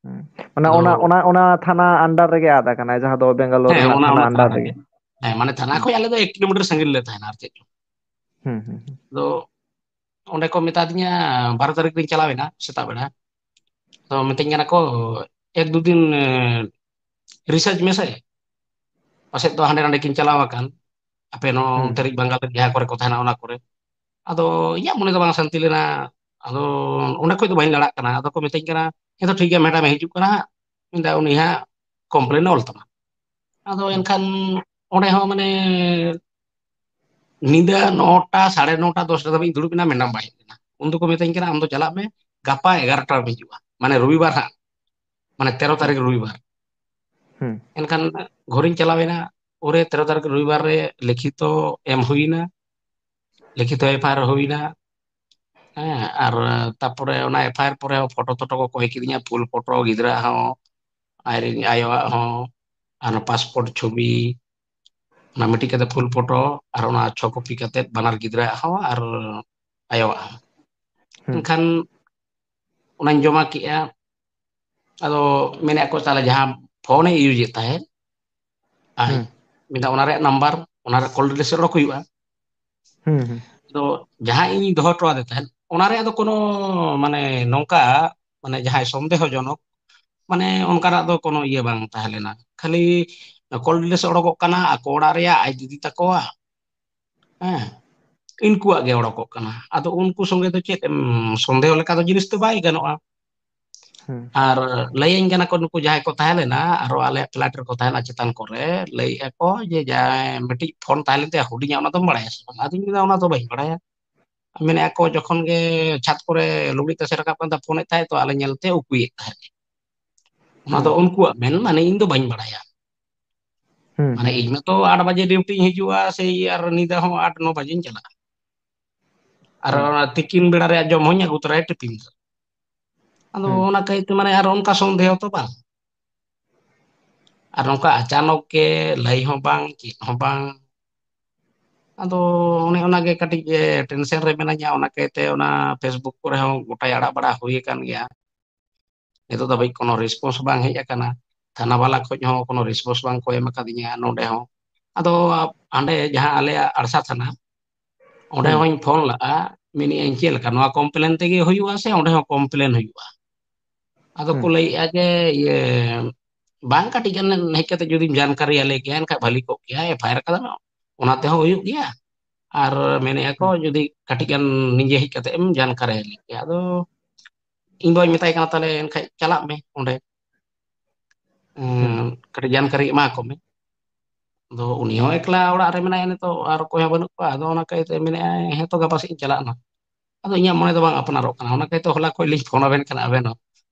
ᱦᱩᱸ᱾ ᱚᱱᱟ, ᱚᱱᱟ, ᱚᱱᱟ, ᱚᱱᱟ ᱛᱷᱟᱱᱟ under ᱨᱮᱜᱮ ᱟᱫ ᱟᱠᱟᱱᱟ, ᱡᱟᱦᱟᱸ ᱫᱚ ᱵᱮᱝᱜᱟᱞᱳᱨ ᱨᱮᱱᱟᱜ ᱛᱷᱟᱱᱟ under ᱨᱮᱜᱮ᱾ ᱦᱮᱸ, ᱢᱟᱱᱮ ᱛᱷᱟᱱᱟ ᱦᱩᱸ᱾ ᱠᱷᱚᱱ ᱟᱞᱮ ᱫᱚ ᱮᱠ ᱠᱤᱞᱳᱢᱤᱴᱟᱨ ᱥᱟᱺᱜᱤᱧ ᱨᱮᱞᱮ ᱛᱟᱦᱮᱱᱟ ᱟᱨ ᱪᱮᱫ ᱪᱚᱝ᱾ ᱦᱩᱸ, ᱦᱩᱸ, ᱦᱩᱸ᱾ ᱟᱫᱚ ᱚᱸᱰᱮ ᱠᱚ ᱢᱮᱛᱟ ᱫᱤᱧᱟ, ᱵᱟᱨᱚ ᱛᱟᱹᱨᱤᱠᱷ ᱨᱤᱧ ᱪᱟᱞᱟᱣ ᱮᱱᱟ ᱥᱮᱛᱟᱜ ᱵᱮᱲᱟ᱾ ᱟᱫᱚ ᱢᱤᱛᱟᱹᱧ ᱠᱟᱱᱟ ᱠᱚ, "ᱮᱠ ᱫᱩ ᱫᱤᱱ, ᱮ, ᱨᱤᱥᱟᱨᱪ ᱢᱮᱥᱮ, ᱯᱟᱥᱮᱡ ᱫᱚ ᱦᱟᱸᱰᱮ ᱱᱟᱰᱮ ᱠᱤᱱ ᱪᱟᱞᱟᱣ ᱟᱠᱟᱱ, ᱟᱯᱮ ᱱᱚᱣᱟ ᱦᱩᱸ, ᱚᱱᱛᱮ ᱦᱩᱸ᱾ ᱨᱮ ᱵᱟᱝᱜᱟᱞ ᱨᱮ ᱡᱟᱦᱟᱸ ᱠᱚᱨᱮ ᱠᱚ ᱛᱟᱦᱮᱱᱟ ᱚᱱᱟ ᱠᱚᱨᱮ᱾" ᱟᱫᱚ ᱤᱧᱟᱹᱜ ᱢᱚᱱᱮ ᱫᱚ ᱵᱟᱝ ᱥᱟᱱᱛᱤ ᱞᱮᱱᱟ᱾ ᱟᱫᱚ ᱚᱸᱰᱮ ᱠᱷᱚᱡ ᱫᱚ ᱵᱟᱹᱧ ᱞᱟᱲᱟᱜ ᱠᱟᱱᱟ᱾ ᱟᱫᱚ ᱠᱚ ᱢᱤᱛᱟᱹᱧ ᱠᱟᱱᱟ, "ᱦᱮᱸ ᱛᱚ ᱴᱷᱤᱠ ᱜᱮᱭᱟ, ᱢᱮᱰᱟᱢᱮ ᱦᱤᱡᱩᱜ ᱠᱟᱱᱟ ᱦᱟᱸᱜ, ᱢᱮᱱᱫᱟ ᱩᱱᱤ ᱦᱟᱸᱜ ᱠᱚᱢᱯᱞᱮᱱ ᱚᱞ ᱛᱟᱢᱟ᱾" ᱟᱫᱚ ᱦᱩᱸ᱾ ᱮᱱᱠᱷᱟᱱ ᱚᱸᱰᱮ ᱦᱚᱸ ᱢᱟᱱᱮ ᱧᱤᱫᱟᱹ ᱱᱚᱴᱟ, ᱥᱟᱲᱮ ᱱᱚᱴᱟ, ᱫᱚᱥᱴᱟ ᱫᱷᱟᱹᱵᱤᱡ ᱤᱧ ᱫᱩᱲᱩᱵ ᱮᱱᱟ, ᱢᱮᱰᱟᱢ ᱵᱟᱭ ᱦᱮᱡ ᱞᱮᱱᱟ᱾ ᱩᱱ ᱫᱚᱠᱚ ᱢᱤᱛᱟᱹᱧ ᱠᱟᱱᱟ, "ᱟᱢ ᱫᱚ ᱪᱟᱞᱟᱜ ᱢᱮ, ᱜᱟᱯᱟ ᱮᱜᱟᱨᱚᱴᱟ ᱨᱮᱢ ᱦᱤᱡᱩᱜᱼᱟ, ᱢᱟᱱᱮ ᱨᱚᱵᱤᱵᱟᱨ ᱦᱟᱸᱜ, ᱢᱟᱱᱮ ᱛᱮᱨᱚ ᱛᱟᱹᱨᱤᱠᱷ ᱟᱪᱪᱷᱟ᱾ ᱨᱚᱵᱤᱵᱟᱨ᱾" ᱦᱩᱸ᱾ ᱮᱱᱠᱷᱟᱱ ᱜᱷᱚᱨᱤᱧ ᱪᱟᱞᱟᱣ ᱮᱱᱟ, ᱩᱱᱨᱮ ᱛᱮᱨᱚ ᱛᱟᱹᱨᱤᱠᱷ ᱨᱚᱵᱤᱵᱟᱨ ᱨᱮ ᱞᱤᱠᱷᱤᱛᱚ ᱮᱢ ᱦᱩᱭᱱᱟ, ᱞᱤᱠᱷᱤᱛᱚ ᱮᱯᱷ ᱟᱭ ᱟᱨ ᱦᱩᱭᱱᱟ᱾ ᱦᱮᱸ, ᱟᱨ ᱛᱟᱯᱚᱨᱮ ᱚᱱᱟ ᱮᱯᱷ ᱟᱭ ᱟᱨ ᱯᱚᱨᱮ ᱦᱚᱸ ᱯᱷᱳᱴᱳ ᱴᱳᱴᱳ ᱠᱚ ᱠᱚᱭ ᱠᱤᱫᱤᱧᱟ, ᱯᱷᱩᱞ ᱯᱷᱳᱴᱳ ᱜᱤᱫᱽᱨᱟᱹᱣᱟᱜ ᱦᱚᱸ, ᱟᱡᱨᱮᱱ ᱟᱭᱳᱣᱟᱜ ᱦᱚᱸ, ᱟᱨ ᱚᱱᱟ ᱯᱟᱥᱯᱳᱨᱴ ᱪᱷᱚᱵᱤ, ᱚᱱᱟ ᱢᱤᱫᱴᱤᱡ ᱠᱟᱛᱮ ᱯᱷᱩᱞ ᱯᱷᱳᱴᱳ, ᱟᱨ ᱚᱱᱟ ᱪᱷᱚ ᱠᱚᱯᱤ ᱠᱟᱛᱮ ᱵᱟᱱᱟᱨ ᱜᱤᱫᱽᱨᱟᱹᱣᱟᱜ ᱦᱚᱸ ᱟᱨ ᱟᱭᱳᱣᱟᱜ ᱦᱚᱸ᱾ ᱦᱩᱸ᱾ ᱮᱱᱠᱷᱟᱱ ᱚᱱᱟᱧ ᱡᱚᱢᱟ ᱠᱮᱜᱼᱟ᱾ ᱟᱫᱚ ᱢᱮᱱᱮᱫ ᱠᱚ, "ᱛᱟᱦᱞᱮ ᱡᱟᱦᱟᱸ ᱯᱷᱳᱱᱮ ᱤᱭᱩᱡᱮᱫ ᱛᱟᱦᱮᱸᱫ ᱟᱡ", ᱦᱩᱸ᱾ ᱢᱮᱱᱫᱟ, "ᱚᱱᱟ ᱨᱮᱭᱟᱜ ᱱᱟᱢᱵᱟᱨ, ᱚᱱᱟ ᱨᱮ ᱠᱚᱞ ᱰᱤᱴᱮᱞᱥ ᱚᱰᱚᱠ ᱦᱩᱭᱩᱜᱼᱟ᱾" ᱦᱩᱸ, ᱦᱩᱸ᱾ ᱟᱫᱚ ᱡᱟᱦᱟᱸ ᱤᱧᱤᱧ ᱫᱚᱦᱚ ᱦᱚᱴᱚ ᱟᱫᱮ ᱛᱟᱦᱮᱸᱫ, ᱚᱱᱟ ᱨᱮᱭᱟᱜ ᱫᱚ ᱠᱳᱱᱳ, ᱢᱟᱱᱮ, ᱱᱚᱝᱠᱟ, ᱢᱟᱱᱮ, ᱡᱟᱦᱟᱸᱭ ᱥᱚᱱᱫᱮᱦᱚ ᱡᱚᱱᱚᱠ, ᱢᱟᱱᱮ, ᱚᱱᱠᱟᱱᱟᱜ ᱫᱚ ᱠᱳᱱᱳ ᱤᱭᱟᱹ ᱵᱟᱝ ᱛᱟᱦᱮᱸ ᱞᱮᱱᱟ᱾ ᱠᱷᱟᱹᱞᱤ ᱠᱚᱞ ᱰᱤᱴᱮᱞᱥ ᱚᱰᱚᱠᱚᱜ ᱠᱟᱱᱟ, ᱟᱠᱚ ᱚᱲᱟᱜ ᱨᱮᱭᱟᱜ, ᱟᱡ ᱫᱤᱫᱤ ᱛᱟᱠᱚᱣᱟᱜ, ᱦᱮᱸ, ᱤᱱᱠᱩᱣᱟᱜ ᱜᱮ ᱚᱰᱚᱠᱚᱜ ᱠᱟᱱᱟ᱾ ᱟᱫᱚ ᱩᱱᱠᱩ ᱥᱚᱸᱜᱮ ᱫᱚ ᱪᱮᱫ ᱮᱢ ᱥᱚᱱᱫᱮᱦᱚ ᱞᱮᱠᱟ ᱫᱚ ᱡᱤᱱᱤᱥ ᱫᱚ ᱵᱟᱭ ᱜᱟᱱᱚᱜᱼᱟ᱾ ᱦᱩᱸ᱾ ᱟᱨ ᱞᱟᱹᱭᱟᱹᱧ ᱠᱟᱱᱟ ᱠᱚ ᱱᱩᱠᱩ ᱡᱟᱦᱟᱸᱭ ᱠᱚ ᱛᱟᱦᱮᱸ ᱞᱮᱱᱟ, ᱟᱨᱚ ᱟᱞᱮᱭᱟᱜ ᱯᱷᱞᱮᱴ ᱨᱮᱠᱚ ᱛᱟᱦᱮᱱᱟ ᱪᱮᱛᱟᱱ ᱠᱚᱨᱮ, ᱞᱟᱹᱭᱮᱫᱼᱟ ᱠᱚ ᱡᱮ ᱡᱟᱦᱟᱸᱭ ᱢᱤᱫᱴᱤᱡ ᱯᱷᱳᱱ ᱛᱟᱦᱮᱸ ᱞᱮᱱ ᱛᱟᱭᱟ ᱦᱩᱰᱤᱧᱟᱜ, ᱚᱱᱟ ᱫᱚᱢ ᱵᱟᱲᱟᱭᱟ ᱥᱮ ᱵᱟᱝ? ᱟᱫᱚᱧ ᱢᱮᱱᱫᱟ, "ᱚᱱᱟ ᱫᱚ ᱵᱟᱹᱧ ᱵᱟᱲᱟᱭᱟ᱾" ᱢᱮᱱᱮᱫᱼᱟ ᱠᱚ, ᱡᱚᱠᱷᱚᱱ ᱜᱮ ᱪᱷᱟᱛ ᱠᱚᱨᱮ ᱞᱩᱜᱽᱲᱤ ᱛᱟᱥᱮ ᱨᱟᱠᱟᱵ ᱠᱟᱱ ᱛᱟᱦᱮᱸ, ᱯᱷᱳᱱᱮᱫ ᱛᱟᱦᱮᱸᱫ ᱛᱚ, ᱟᱞᱮ ᱧᱮᱞᱛᱮ ᱩᱠᱩᱭᱮᱫ ᱛᱟᱦᱮᱸᱫ᱾ ᱚᱱᱟ ᱫᱚ ᱦᱩᱸ᱾ ᱩᱱᱠᱩᱣᱟᱜ ᱢᱮᱱ, ᱢᱟᱱᱮ ᱤᱧ ᱫᱚ ᱵᱟᱹᱧ ᱵᱟᱲᱟᱭᱟ᱾ ᱦᱩᱸ, ᱢᱟᱱᱮ ᱦᱩᱸ᱾ ᱤᱧ ᱢᱟᱛᱚ ᱟᱴ ᱵᱟᱡᱮ ᱰᱤᱭᱩᱴᱤᱧ ᱦᱤᱡᱩᱜᱼᱟ, ᱥᱮᱭ ᱟᱨ ᱧᱤᱫᱟᱹ ᱦᱚᱸ ᱟᱴ ᱱᱚ ᱵᱟᱡᱮᱧ ᱪᱟᱞᱟᱜᱼᱟ᱾ ᱟᱨ ᱦᱩᱸ᱾ ᱚᱱᱟ ᱛᱤᱠᱤᱱ ᱵᱮᱲᱟ ᱨᱮᱭᱟᱜ ᱡᱚᱢ ᱦᱚᱸᱧ ᱟᱹᱜᱩ ᱛᱚᱨᱟᱭᱟ ᱴᱤᱯᱷᱤᱱ ᱨᱮ᱾ ᱟᱫᱚ ᱦᱩᱸ᱾ ᱚᱱᱟ ᱠᱟᱹᱭᱛᱮ ᱢᱟᱱᱮ ᱟᱨ ᱚᱱᱠᱟ ᱥᱚᱱᱫᱮᱦᱚ ᱛᱚ ᱵᱟᱝ᱾ ᱟᱨ ᱱᱚᱝᱠᱟ ᱟᱪᱟᱱᱚᱠ ᱜᱮ ᱞᱟᱹᱭ ᱦᱚᱸ ᱵᱟᱝ, ᱪᱮᱫ ᱦᱚᱸ ᱵᱟᱝ᱾ ᱟᱫᱚ ᱚᱱᱮ ᱚᱱᱟᱜᱮ ᱠᱟᱹᱴᱤᱡ, ᱮ, ᱴᱮᱱᱥᱮᱱ ᱨᱮ ᱢᱮᱱᱟᱹᱧᱟ, ᱚᱱᱟ ᱠᱟᱹᱭᱛᱮ ᱚᱱᱟ Facebook ᱠᱚᱨᱮ ᱦᱚᱸ ᱜᱚᱴᱟᱭ ᱟᱲᱟᱜ ᱵᱟᱲᱟ ᱦᱩᱭ ᱟᱠᱟᱱ ᱜᱮᱭᱟ᱾ ᱱᱤᱛᱚᱜ ᱫᱷᱟᱹᱵᱤᱡ ᱠᱳᱱᱳ ᱨᱮᱥᱯᱚᱱᱥ ᱵᱟᱝ ᱦᱮᱡ ᱟᱠᱟᱱᱟ᱾ ᱛᱷᱟᱱᱟ ᱵᱟᱞᱟ ᱠᱷᱚᱡ ᱦᱚᱸ ᱠᱳᱱᱳ ᱨᱮᱥᱯᱚᱱᱥ ᱵᱟᱝ ᱠᱚ ᱮᱢ ᱟᱠᱟᱫᱤᱧᱟ ᱱᱚᱰᱮ ᱦᱚᱸ᱾ ᱟᱫᱚ ᱦᱟᱸᱰᱮ ᱡᱟᱦᱟᱸ ᱟᱞᱮᱭᱟᱜ ᱟᱲᱥᱟ ᱛᱷᱟᱱᱟ, ᱚᱸᱰᱮ ᱦᱩᱸ᱾ ᱦᱚᱸᱧ ᱯᱷᱳᱱ ᱞᱟᱜᱼᱟ, ᱢᱮᱱᱮᱫ ᱟᱹᱧ ᱪᱮᱫ ᱞᱮᱠᱟ, ᱱᱚᱣᱟ ᱠᱚᱢᱯᱞᱮᱱ ᱛᱮᱜᱮ ᱦᱩᱭᱩᱜᱼᱟ ᱥᱮ ᱚᱸᱰᱮ ᱦᱚᱸ ᱠᱚᱢᱯᱞᱮᱱ ᱦᱩᱭᱩᱜᱼᱟ? ᱟᱫᱚ ᱠᱚ ᱦᱩᱸ᱾ ᱞᱟᱹᱭᱮᱫᱼᱟ ᱡᱮ, ᱤᱭᱟᱹ, ᱵᱟᱝ, ᱠᱟᱹᱴᱤᱡ ᱜᱟᱱ ᱦᱮᱡ ᱠᱟᱛᱮ ᱡᱩᱫᱤᱢ ᱡᱟᱱᱠᱟᱨᱤ ᱟᱞᱮ ᱠᱮᱭᱟ, ᱮᱱᱠᱷᱟᱡ ᱵᱷᱟᱹᱞᱤ ᱠᱚᱜ ᱜᱮᱭᱟ, ᱮᱯᱷ ᱟᱭ ᱟᱨ ᱠᱟᱫᱟ, ᱚᱱᱟ ᱛᱮᱦᱚᱸ ᱦᱩᱭᱩᱜ ᱜᱮᱭᱟ᱾ ᱟᱨ ᱢᱮᱱᱮᱫᱼᱟ ᱠᱚ, ᱦᱩᱸ᱾ ᱡᱩᱫᱤ ᱠᱟᱹᱴᱤᱡ ᱜᱟᱱ ᱱᱤᱡᱮ ᱦᱮᱡ ᱠᱟᱛᱮ ᱮᱢ ᱡᱟᱱᱠᱟᱨᱤ ᱟᱞᱮ ᱠᱮᱭᱟ᱾ ᱟᱫᱚ ᱤᱧ ᱵᱟᱵᱟᱧ ᱢᱮᱛᱟᱭ ᱠᱟᱱᱟ, ᱛᱟᱦᱚᱞᱮ ᱮᱱᱠᱷᱟᱡ ᱪᱟᱞᱟᱜ ᱢᱮ ᱚᱸᱰᱮ, ᱦᱩᱸ᱾ ᱮᱸ, ᱠᱟᱹᱴᱤᱡ ᱡᱟᱱᱠᱟᱨᱤ ᱮᱢᱟ ᱠᱚ ᱢᱮ᱾ ᱟᱫᱚ ᱩᱱᱤ ᱦᱚᱸ ᱮᱠᱞᱟ ᱚᱲᱟᱜ ᱨᱮ ᱢᱮᱱᱟᱭᱟ ᱱᱤᱛᱚᱜ, ᱟᱨ ᱚᱠᱚᱭ ᱦᱚᱸ ᱵᱟᱹᱱᱩᱜ ᱠᱚᱣᱟ᱾ ᱟᱫᱚ ᱚᱱᱟ ᱠᱟᱭᱛᱮ ᱢᱮᱱᱮᱫᱼᱟᱭ, "ᱦᱮᱸ ᱛᱚ, ᱜᱟᱯᱟ ᱥᱮᱫ ᱤᱧ ᱪᱟᱞᱟᱜᱼᱟ ᱱᱟᱜ᱾" ᱟᱫᱚ ᱤᱧᱟᱹᱜ ᱢᱚᱱᱮ ᱫᱚ ᱵᱟᱝ ᱟᱯᱱᱟᱨᱚᱜ ᱠᱟᱱᱟ, ᱚᱱᱟ ᱠᱟᱭᱛᱮ ᱦᱚᱞᱟ ᱠᱷᱚᱡ ᱞᱤᱧ ᱯᱷᱳᱱ ᱟᱵᱮᱱ ᱠᱟᱱᱟ ᱟᱵᱮᱱ ᱦᱚᱸ,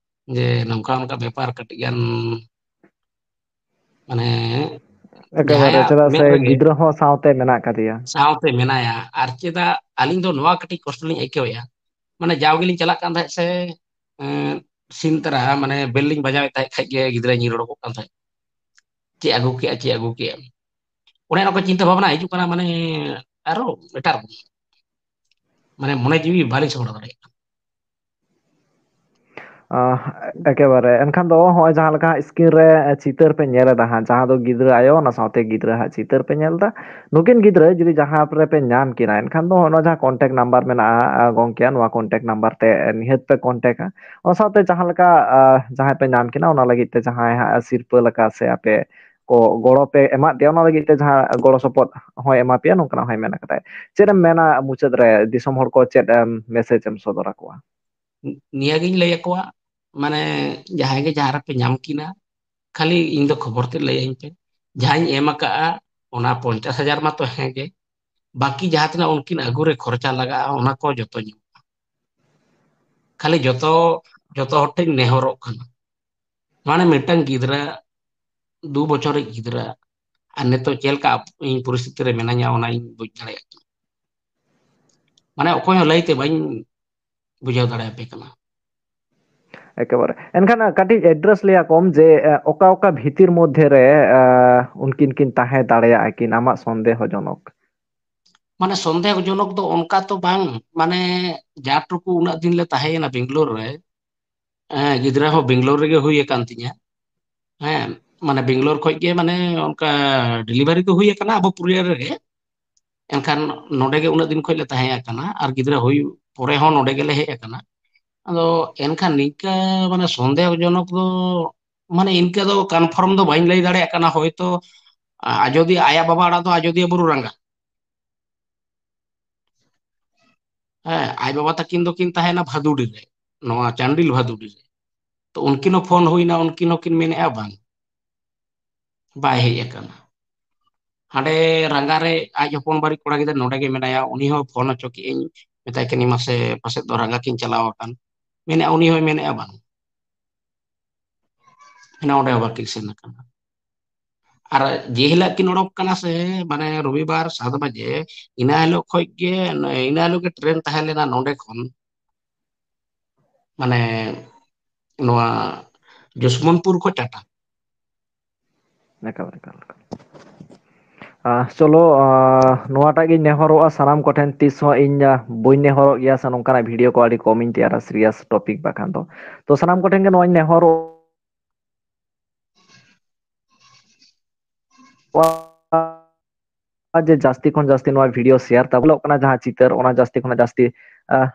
ᱡᱮ ᱱᱚᱝᱠᱟ ᱚᱱᱠᱟ ᱵᱮᱯᱟᱨ ᱠᱟᱹᱴᱤᱡ ᱜᱟᱱ, ᱢᱟᱱᱮ, ᱮᱠᱮᱵᱟᱨᱮ, ᱡᱟᱦᱟᱸᱭᱟᱜ ᱪᱮᱫᱟᱜ ᱢᱮᱫ ᱥᱮ ᱨᱮᱜᱮ ᱜᱤᱫᱽᱨᱟᱹ ᱦᱚᱸ ᱥᱟᱶᱛᱮ ᱢᱮᱱᱟᱜ ᱟᱠᱟᱫᱮᱭᱟ᱾ ᱥᱟᱶᱛᱮ ᱢᱮᱱᱟᱭᱟ᱾ ᱟᱨ ᱪᱮᱫᱟᱜ ᱟᱹᱞᱤᱧ ᱫᱚ ᱱᱚᱣᱟ ᱠᱟᱹᱴᱤᱡ ᱠᱚᱥᱴᱚ ᱞᱤᱧ ᱟᱹᱭᱠᱟᱹᱣᱮᱫᱼᱟ, ᱢᱟᱱᱮ, ᱡᱟᱣ ᱜᱮᱞᱤᱧ ᱪᱟᱞᱟᱜ ᱠᱟᱱ ᱛᱟᱦᱮᱸᱫ ᱥᱮ, ᱮᱸ, ᱥᱤᱢ ᱛᱟᱨᱟ, ᱢᱟᱱᱮ, ᱵᱮᱞ ᱞᱤᱧ ᱵᱟᱡᱟᱣᱮᱫ ᱛᱟᱦᱮᱸᱫ ᱠᱷᱟᱡ ᱜᱮ ᱜᱤᱫᱽᱨᱟᱹᱭ ᱧᱤᱨ ᱚᱰᱚᱠᱚᱜ ᱠᱟᱱ ᱛᱟᱦᱮᱸᱫ, "ᱪᱮᱫ ᱟᱹᱜᱩ ᱠᱮᱜᱼᱟ, ᱪᱮᱫ ᱟᱹᱜᱩ ᱠᱮᱜᱼᱟ?" ᱚᱱᱮ ᱚᱱᱟ ᱠᱚ ᱪᱤᱱᱛᱟᱹ ᱵᱷᱟᱵᱽᱱᱟ ᱦᱤᱡᱩᱜ ᱠᱟᱱᱟ, ᱢᱟᱱᱮ, ᱟᱨᱚ ᱮᱴᱟᱜ ᱨᱚᱠᱚᱢ, ᱢᱟᱱᱮ, ᱢᱚᱱᱮ ᱡᱤᱣᱤ ᱵᱟᱹᱞᱤᱧ ᱥᱟᱢᱵᱲᱟᱣ ᱫᱟᱲᱮᱭᱟᱜ ᱠᱟᱱᱟ᱾ ᱟᱦ, ᱮᱠᱮᱵᱟᱨᱮ᱾ ᱮᱱᱠᱷᱟᱱ ᱫᱚ ᱦᱚᱸᱜᱼᱚᱭ ᱡᱟᱦᱟᱸ ᱞᱮᱠᱟ ᱦᱟᱸᱜ screen ᱨᱮ ᱪᱤᱛᱟᱹᱨ ᱯᱮ ᱧᱮᱞ ᱮᱫᱟ ᱦᱟᱸᱜ, ᱡᱟᱦᱟᱸ ᱫᱚ ᱜᱤᱫᱽᱨᱟᱹ ᱟᱭᱳ, ᱚᱱᱟ ᱥᱟᱶᱛᱮ ᱜᱤᱫᱽᱨᱟᱹ ᱦᱟᱸᱜ ᱪᱤᱛᱟᱹᱨ ᱯᱮ ᱧᱮᱞ ᱮᱫᱟ, ᱱᱩᱠᱤᱱ ᱜᱤᱫᱽᱨᱟᱹ ᱡᱩᱫᱤ ᱡᱟᱦᱟᱸ ᱨᱮᱯᱮ ᱧᱟᱢ ᱠᱤᱱᱟ, ᱮᱱᱠᱷᱟᱱ ᱫᱚ ᱱᱚᱜᱼᱚᱭ ᱡᱟᱦᱟᱸ contact number ᱢᱮᱱᱟᱜᱼᱟ, ᱟ, ᱜᱚᱝᱠᱮ, ᱱᱚᱣᱟ contact number ᱛᱮ ᱱᱤᱦᱟᱹᱛ ᱯᱮ contact ᱟ᱾ ᱚᱱᱟ ᱥᱟᱶᱛᱮ ᱡᱟᱦᱟᱸ ᱞᱮᱠᱟ, ᱟ, ᱡᱟᱦᱟᱸᱭ ᱯᱮ ᱧᱟᱢ ᱠᱤᱱᱟ, ᱚᱱᱟ ᱞᱟᱹᱜᱤᱫ ᱛᱮ ᱡᱟᱦᱟᱸᱭ ᱦᱟᱸᱜ ᱥᱤᱨᱯᱟᱹ ᱞᱮᱠᱟ ᱥᱮ ᱟᱯᱮ ᱠᱚ ᱜᱚᱲᱚ ᱯᱮ ᱮᱢᱟᱫ ᱯᱮᱭᱟ, ᱚᱱᱟ ᱞᱟᱹᱜᱤᱫ ᱛᱮ ᱡᱟᱦᱟᱸ ᱜᱚᱲᱚ ᱥᱚᱯᱚᱦᱚᱫ ᱦᱚᱸᱭ ᱮᱢᱟ ᱯᱮᱭᱟ, ᱱᱚᱝᱠᱟᱱᱟᱜ ᱦᱚᱸᱭ ᱢᱮᱱ ᱟᱠᱟᱫᱟᱭ᱾ ᱪᱮᱫ ᱮᱢ ᱢᱮᱱᱟ ᱢᱩᱪᱟᱹᱫ ᱨᱮ, ᱫᱤᱥᱚᱢ ᱦᱚᱲ ᱠᱚ ᱪᱮᱫ ᱮᱢ message ᱮᱢ ᱥᱚᱫᱚᱨ ᱟᱠᱚᱣᱟ? ᱱᱤᱭᱟᱹᱜᱤᱧ ᱞᱟᱹᱭ ᱟᱠᱚᱣᱟ, ᱢᱟᱱᱮ, ᱡᱟᱦᱟᱸᱭ ᱜᱮ ᱡᱟᱦᱟᱸ ᱨᱮᱯᱮ ᱧᱟᱢ ᱠᱤᱱᱟ, ᱠᱷᱟᱹᱞᱤ ᱤᱧ ᱫᱚ ᱠᱷᱚᱵᱚᱨ ᱛᱮ ᱞᱟᱹᱭᱟᱹᱧ ᱯᱮ᱾ ᱡᱟᱦᱟᱸᱧ ᱮᱢ ᱟᱠᱟᱜᱼᱟ, ᱚᱱᱟ ᱯᱚᱧᱪᱟᱥ ᱦᱟᱡᱟᱨ ᱢᱟᱛᱚ ᱦᱮᱸ ᱜᱮ, ᱵᱟᱹᱠᱤ ᱡᱟᱦᱟᱸ ᱛᱤᱱᱟᱹᱜ ᱩᱱᱠᱤᱱ ᱟᱹᱜᱩ ᱨᱮ ᱠᱷᱚᱨᱪᱟ ᱞᱟᱜᱟᱜᱼᱟ, ᱚᱱᱟ ᱠᱚ ᱡᱚᱛᱚ ᱧᱟᱢᱚᱜᱼᱟ᱾ ᱠᱷᱟᱹᱞᱤ ᱡᱚᱛᱚ, ᱡᱚᱛᱚ ᱦᱚᱲ ᱴᱷᱮᱱ ᱱᱮᱦᱚᱨᱚᱜ ᱠᱟᱱᱟ, ᱢᱟᱱᱮ ᱢᱤᱫᱴᱟᱝ ᱜᱤᱫᱽᱨᱟᱹ ᱫᱩ ᱵᱚᱪᱷᱚᱨᱤᱡ ᱜᱤᱫᱽᱨᱟᱹ ᱟᱨ ᱱᱤᱛᱚᱜ ᱪᱮᱫ ᱞᱮᱠᱟ ᱤᱧ ᱯᱚᱨᱤᱥᱛᱷᱤᱛᱤ ᱨᱮ ᱢᱮᱱᱟᱧᱟ, ᱚᱱᱟ ᱤᱧ ᱵᱩᱡᱽ ᱫᱟᱲᱮᱭᱟᱜ ᱠᱟᱱᱟ᱾ ᱢᱟᱱᱮ ᱚᱠᱚᱭ ᱦᱚᱸ ᱞᱟᱹᱭ ᱛᱮ ᱵᱟᱹᱧ ᱵᱩᱡᱷᱟᱹᱣ ᱫᱟᱲᱮᱭᱟᱯᱮ ᱠᱟᱱᱟ᱾ ᱮᱠᱮᱵᱟᱨᱮ᱾ ᱮᱱᱠᱷᱟᱱ ᱠᱟᱹᱴᱤᱡ ᱮᱰᱨᱮᱥ ᱞᱮᱭᱟ ᱠᱚᱢ ᱡᱮ ᱩᱱᱠᱤᱱ ᱠᱤᱱ ᱛᱟᱦᱮᱸ ᱫᱟᱲᱮᱭᱟᱜᱼᱟ ᱠᱤᱱ ᱟᱢᱟᱜ ᱥᱚᱱᱫᱮᱦᱚ ᱡᱚᱱᱚᱠ? ᱢᱟᱱᱮ ᱥᱚᱱᱫᱮᱦᱚ ᱡᱚᱱᱚᱠ ᱫᱚ ᱚᱱᱠᱟ ᱛᱚ ᱵᱟᱝ, ᱢᱟᱱᱮ ᱡᱟ ᱴᱩᱠᱩ ᱩᱱᱟᱹᱜ ᱫᱤᱱ ᱞᱮ ᱛᱟᱦᱮᱸᱭᱮᱱᱟ ᱵᱮᱝᱜᱟᱞᱳᱨ ᱨᱮ, ᱦᱮᱸ, ᱜᱤᱫᱽᱨᱟᱹ ᱦᱚᱸ ᱵᱮᱝᱜᱟᱞᱳᱨ ᱨᱮᱜᱮ ᱦᱩᱭ ᱟᱠᱟᱱ ᱛᱤᱧᱟ᱾ ᱦᱮᱸ, ᱢᱟᱱᱮ ᱵᱮᱝᱜᱟᱞᱳᱨ ᱠᱷᱚᱡ ᱜᱮ ᱢᱟᱱᱮ ᱚᱱᱠᱟ ᱰᱮᱞᱤᱵᱷᱟᱨᱤ ᱫᱚ ᱦᱩᱭ ᱟᱠᱟᱱᱟ ᱟᱵᱚ ᱯᱩᱨᱩᱞᱤᱭᱟᱹ ᱨᱮᱜᱮ᱾ ᱮᱱᱠᱷᱟᱱ ᱱᱚᱰᱮ ᱜᱮ ᱩᱱᱟᱹᱜ ᱫᱤᱱ ᱠᱷᱚᱡ ᱞᱮ ᱛᱟᱦᱮᱸ ᱟᱠᱟᱱᱟ ᱟᱨ ᱜᱤᱫᱽᱨᱟᱹ ᱦᱩᱭ ᱯᱚᱨᱮ ᱦᱚᱸ ᱱᱚᱰᱮ ᱜᱮᱞᱮ ᱦᱮᱡ ᱟᱠᱟᱱᱟ᱾ ᱟᱫᱚ ᱮᱱᱠᱷᱟᱱ ᱱᱤᱝᱠᱟᱹ ᱢᱟᱱᱮ ᱥᱚᱱᱫᱮᱦᱚ ᱡᱚᱱᱚᱠ ᱫᱚ, ᱢᱟᱱᱮ ᱤᱱᱠᱟᱹ ᱫᱚ ᱠᱚᱱᱯᱷᱟᱨᱢ ᱫᱚ ᱵᱟᱹᱧ ᱞᱟᱹᱭ ᱫᱟᱲᱮᱭᱟᱜ ᱠᱟᱱᱟ᱾ ᱦᱚᱭᱛᱚ ᱟᱡᱚᱫᱤᱭᱟᱹ, ᱟᱭᱟᱜ ᱵᱟᱵᱟ ᱚᱲᱟᱜ ᱫᱚ ᱟᱡᱚᱫᱤᱭᱟᱹ ᱵᱩᱨᱩ ᱨᱟᱸᱜᱟ᱾ ᱦᱮᱸ, ᱟᱡ ᱵᱟᱵᱟ ᱛᱟᱹᱠᱤᱱ ᱫᱚᱠᱤᱱ ᱛᱟᱦᱮᱱᱟ ᱵᱷᱟᱫᱩᱲᱤ ᱨᱮ, ᱱᱚᱣᱟ ᱪᱟᱱᱰᱤᱞ ᱵᱷᱟᱫᱩᱲᱤ ᱨᱮ᱾ ᱛᱚ ᱩᱱᱠᱤᱱ ᱦᱚᱸ ᱯᱷᱳᱱ ᱦᱩᱭᱱᱟ, ᱩᱱᱠᱤᱱ ᱦᱚᱸᱠᱤᱱ ᱢᱮᱱᱮᱫᱼᱟ ᱵᱟᱝ, ᱵᱟᱭ ᱦᱮᱡ ᱟᱠᱟᱱᱟ᱾ ᱦᱟᱸᱰᱮ ᱨᱟᱸᱜᱟ ᱨᱮ ᱟᱡ ᱦᱚᱯᱚᱱ ᱵᱟᱨᱤᱡ ᱠᱚᱲᱟ ᱜᱤᱫᱽᱨᱟᱹ ᱱᱚᱰᱮ ᱜᱮ ᱢᱮᱱᱟᱭᱟ, ᱩᱱᱤ ᱦᱚᱸ ᱯᱷᱳᱱ ᱦᱚᱪᱚ ᱠᱮᱜᱼᱟᱹᱧ, ᱢᱮᱛᱟᱭ ᱠᱟᱹᱱᱟᱹᱧ, "ᱢᱟᱥᱮ ᱯᱟᱥᱮᱡ ᱫᱚ ᱨᱟᱸᱜᱟ ᱠᱤᱱ ᱪᱟᱞᱟᱣ ᱟᱠᱟᱱ?" ᱢᱮᱱᱮᱫᱼᱟ, ᱩᱱᱤ ᱦᱚᱸᱭ ᱢᱮᱱᱮᱫᱼᱟ ᱵᱟᱝ, ᱢᱮᱱᱟ ᱚᱸᱰᱮ ᱦᱚᱸ ᱵᱟᱹᱠᱤᱱ ᱥᱮᱱ ᱟᱠᱟᱱᱟ᱾ ᱟᱨ ᱡᱮ ᱦᱤᱞᱳᱜ ᱠᱤᱱ ᱚᱰᱚᱠ ᱠᱟᱱᱟ ᱥᱮ, ᱢᱟᱱᱮ ᱨᱚᱵᱤᱵᱟᱨ ᱥᱟᱛ ᱵᱟᱡᱮ, ᱤᱱᱟᱹ ᱦᱤᱞᱳᱜ ᱠᱷᱚᱡ ᱜᱮ, ᱤᱱᱟᱹ ᱦᱤᱞᱳᱜ ᱜᱮ ᱴᱨᱮᱱ ᱛᱟᱦᱮᱸ ᱞᱮᱱᱟ ᱱᱚᱰᱮ ᱠᱷᱚᱱ, ᱢᱟᱱᱮ ᱱᱚᱣᱟ ᱡᱚᱥᱢᱚᱱᱯᱩᱨ ᱠᱷᱚᱡ ᱴᱟᱴᱟ᱾ ᱮᱠᱟᱞ, ᱮᱠᱟᱞ, ᱮᱠᱟᱞ᱾ ᱟᱦ, ᱪᱚᱞᱚ, ᱟᱦ, ᱱᱚᱣᱟᱴᱟᱜ ᱜᱤᱧ ᱱᱮᱦᱚᱨᱚᱜᱼᱟ ᱥᱟᱱᱟᱢ ᱠᱚᱴᱷᱮᱱ, ᱛᱤᱥ ᱦᱚᱸ ᱤᱧ, ᱟᱦ, ᱵᱟᱹᱧ ᱱᱮᱦᱚᱨᱚᱜ ᱜᱮᱭᱟ ᱥᱮ ᱱᱚᱝᱠᱟᱱᱟᱜ ᱵᱷᱤᱰᱤᱭᱳ ᱠᱚ ᱟᱹᱰᱤ ᱠᱚᱢ ᱤᱧ ᱛᱮᱭᱟᱨᱟ, ᱥᱤᱨᱤᱭᱟᱥ ᱴᱚᱯᱤᱠ ᱵᱟᱠᱷᱟᱱ ᱫᱚ᱾ ᱛᱚ, ᱥᱟᱱᱟᱢ ᱠᱚᱴᱷᱮᱱ ᱜᱮ ᱱᱚᱣᱟᱧ ᱱᱮᱦᱚᱨᱚᱜᱼᱟ ᱡᱮ ᱡᱟᱹᱥᱛᱤ ᱠᱷᱚᱱ ᱡᱟᱹᱥᱛᱤ ᱱᱚᱣᱟ ᱵᱷᱤᱰᱤᱭᱳ ᱥᱮᱭᱟᱨ ᱛᱟᱵᱚᱱ, ᱧᱮᱞᱚᱜ ᱠᱟᱱᱟ ᱡᱟᱦᱟᱸ ᱪᱤᱛᱟᱹᱨ, ᱚᱱᱟ ᱡᱟᱹᱥᱛᱤ ᱠᱷᱚᱱ ᱡᱟᱹᱥᱛᱤ, ᱟᱦ,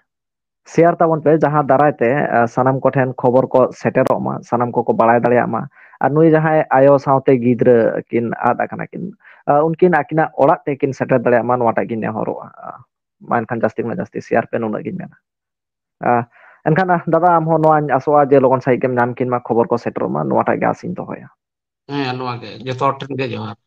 ᱥᱮᱭᱟᱨ ᱛᱟᱵᱚᱱ ᱯᱮ, ᱡᱟᱦᱟᱸ ᱫᱟᱨᱟᱭ ᱛᱮ, ᱟᱦ, ᱥᱟᱱᱟᱢ ᱠᱚᱴᱷᱮᱱ ᱠᱷᱚᱵᱚᱨ ᱠᱚ ᱥᱮᱴᱮᱨᱚᱜ ᱢᱟ, ᱥᱟᱱᱟᱢ ᱠᱚᱠᱚ ᱵᱟᱲᱟᱭ ᱫᱟᱲᱮᱭᱟᱜ ᱢᱟ᱾ ᱟᱨ ᱱᱩᱭ ᱡᱟᱦᱟᱸᱭ ᱟᱭᱳ ᱥᱟᱶᱛᱮ ᱜᱤᱫᱽᱨᱟᱹ ᱠᱤᱱ ᱟᱫ ᱟᱠᱟᱱᱟ ᱠᱤᱱ, ᱟᱦ, ᱩᱱᱠᱤᱱ ᱟᱹᱠᱤᱱᱟᱜ ᱚᱲᱟᱜ ᱛᱮᱠᱤᱱ ᱥᱮᱴᱮᱨ ᱫᱟᱲᱮᱭᱟᱜ ᱢᱟ, ᱱᱚᱣᱟᱴᱟᱜ ᱜᱤᱧ ᱱᱮᱦᱚᱨᱚᱜᱼᱟ᱾ ᱟᱦ, ᱢᱟ ᱮᱱᱠᱷᱟᱱ ᱡᱟᱹᱥᱛᱤ ᱠᱷᱚᱱᱟᱜ ᱡᱟᱹᱥᱛᱤ ᱥᱮᱭᱟᱨ ᱯᱮ, ᱱᱩᱱᱟᱹᱜ ᱜᱤᱧ ᱢᱮᱱᱟ᱾ ᱟᱦ, ᱮᱱᱠᱷᱟᱱ, ᱟᱦ, ᱫᱟᱫᱟ, ᱟᱢ ᱦᱚᱸ ᱱᱚᱣᱟᱧ ᱟᱥᱚᱜᱼᱟ ᱡᱮ ᱞᱚᱜᱚᱱ ᱥᱟᱺᱦᱤᱡ ᱜᱮᱢ ᱧᱟᱢ ᱠᱤᱱ ᱢᱟ, ᱠᱷᱚᱵᱚᱨ ᱠᱚ ᱥᱮᱴᱮᱨᱚᱜ ᱢᱟ, ᱱᱚᱣᱟᱴᱟᱜ ᱜᱮ ᱟᱥᱤᱧ ᱫᱚᱦᱚᱭᱟ᱾ ᱦᱮᱸ, ᱱᱚᱣᱟ ᱜᱮ, ᱡᱚᱛᱚ ᱦᱚᱲ ᱴᱷᱮᱱ ᱜᱮ ᱡᱚᱦᱟᱨ᱾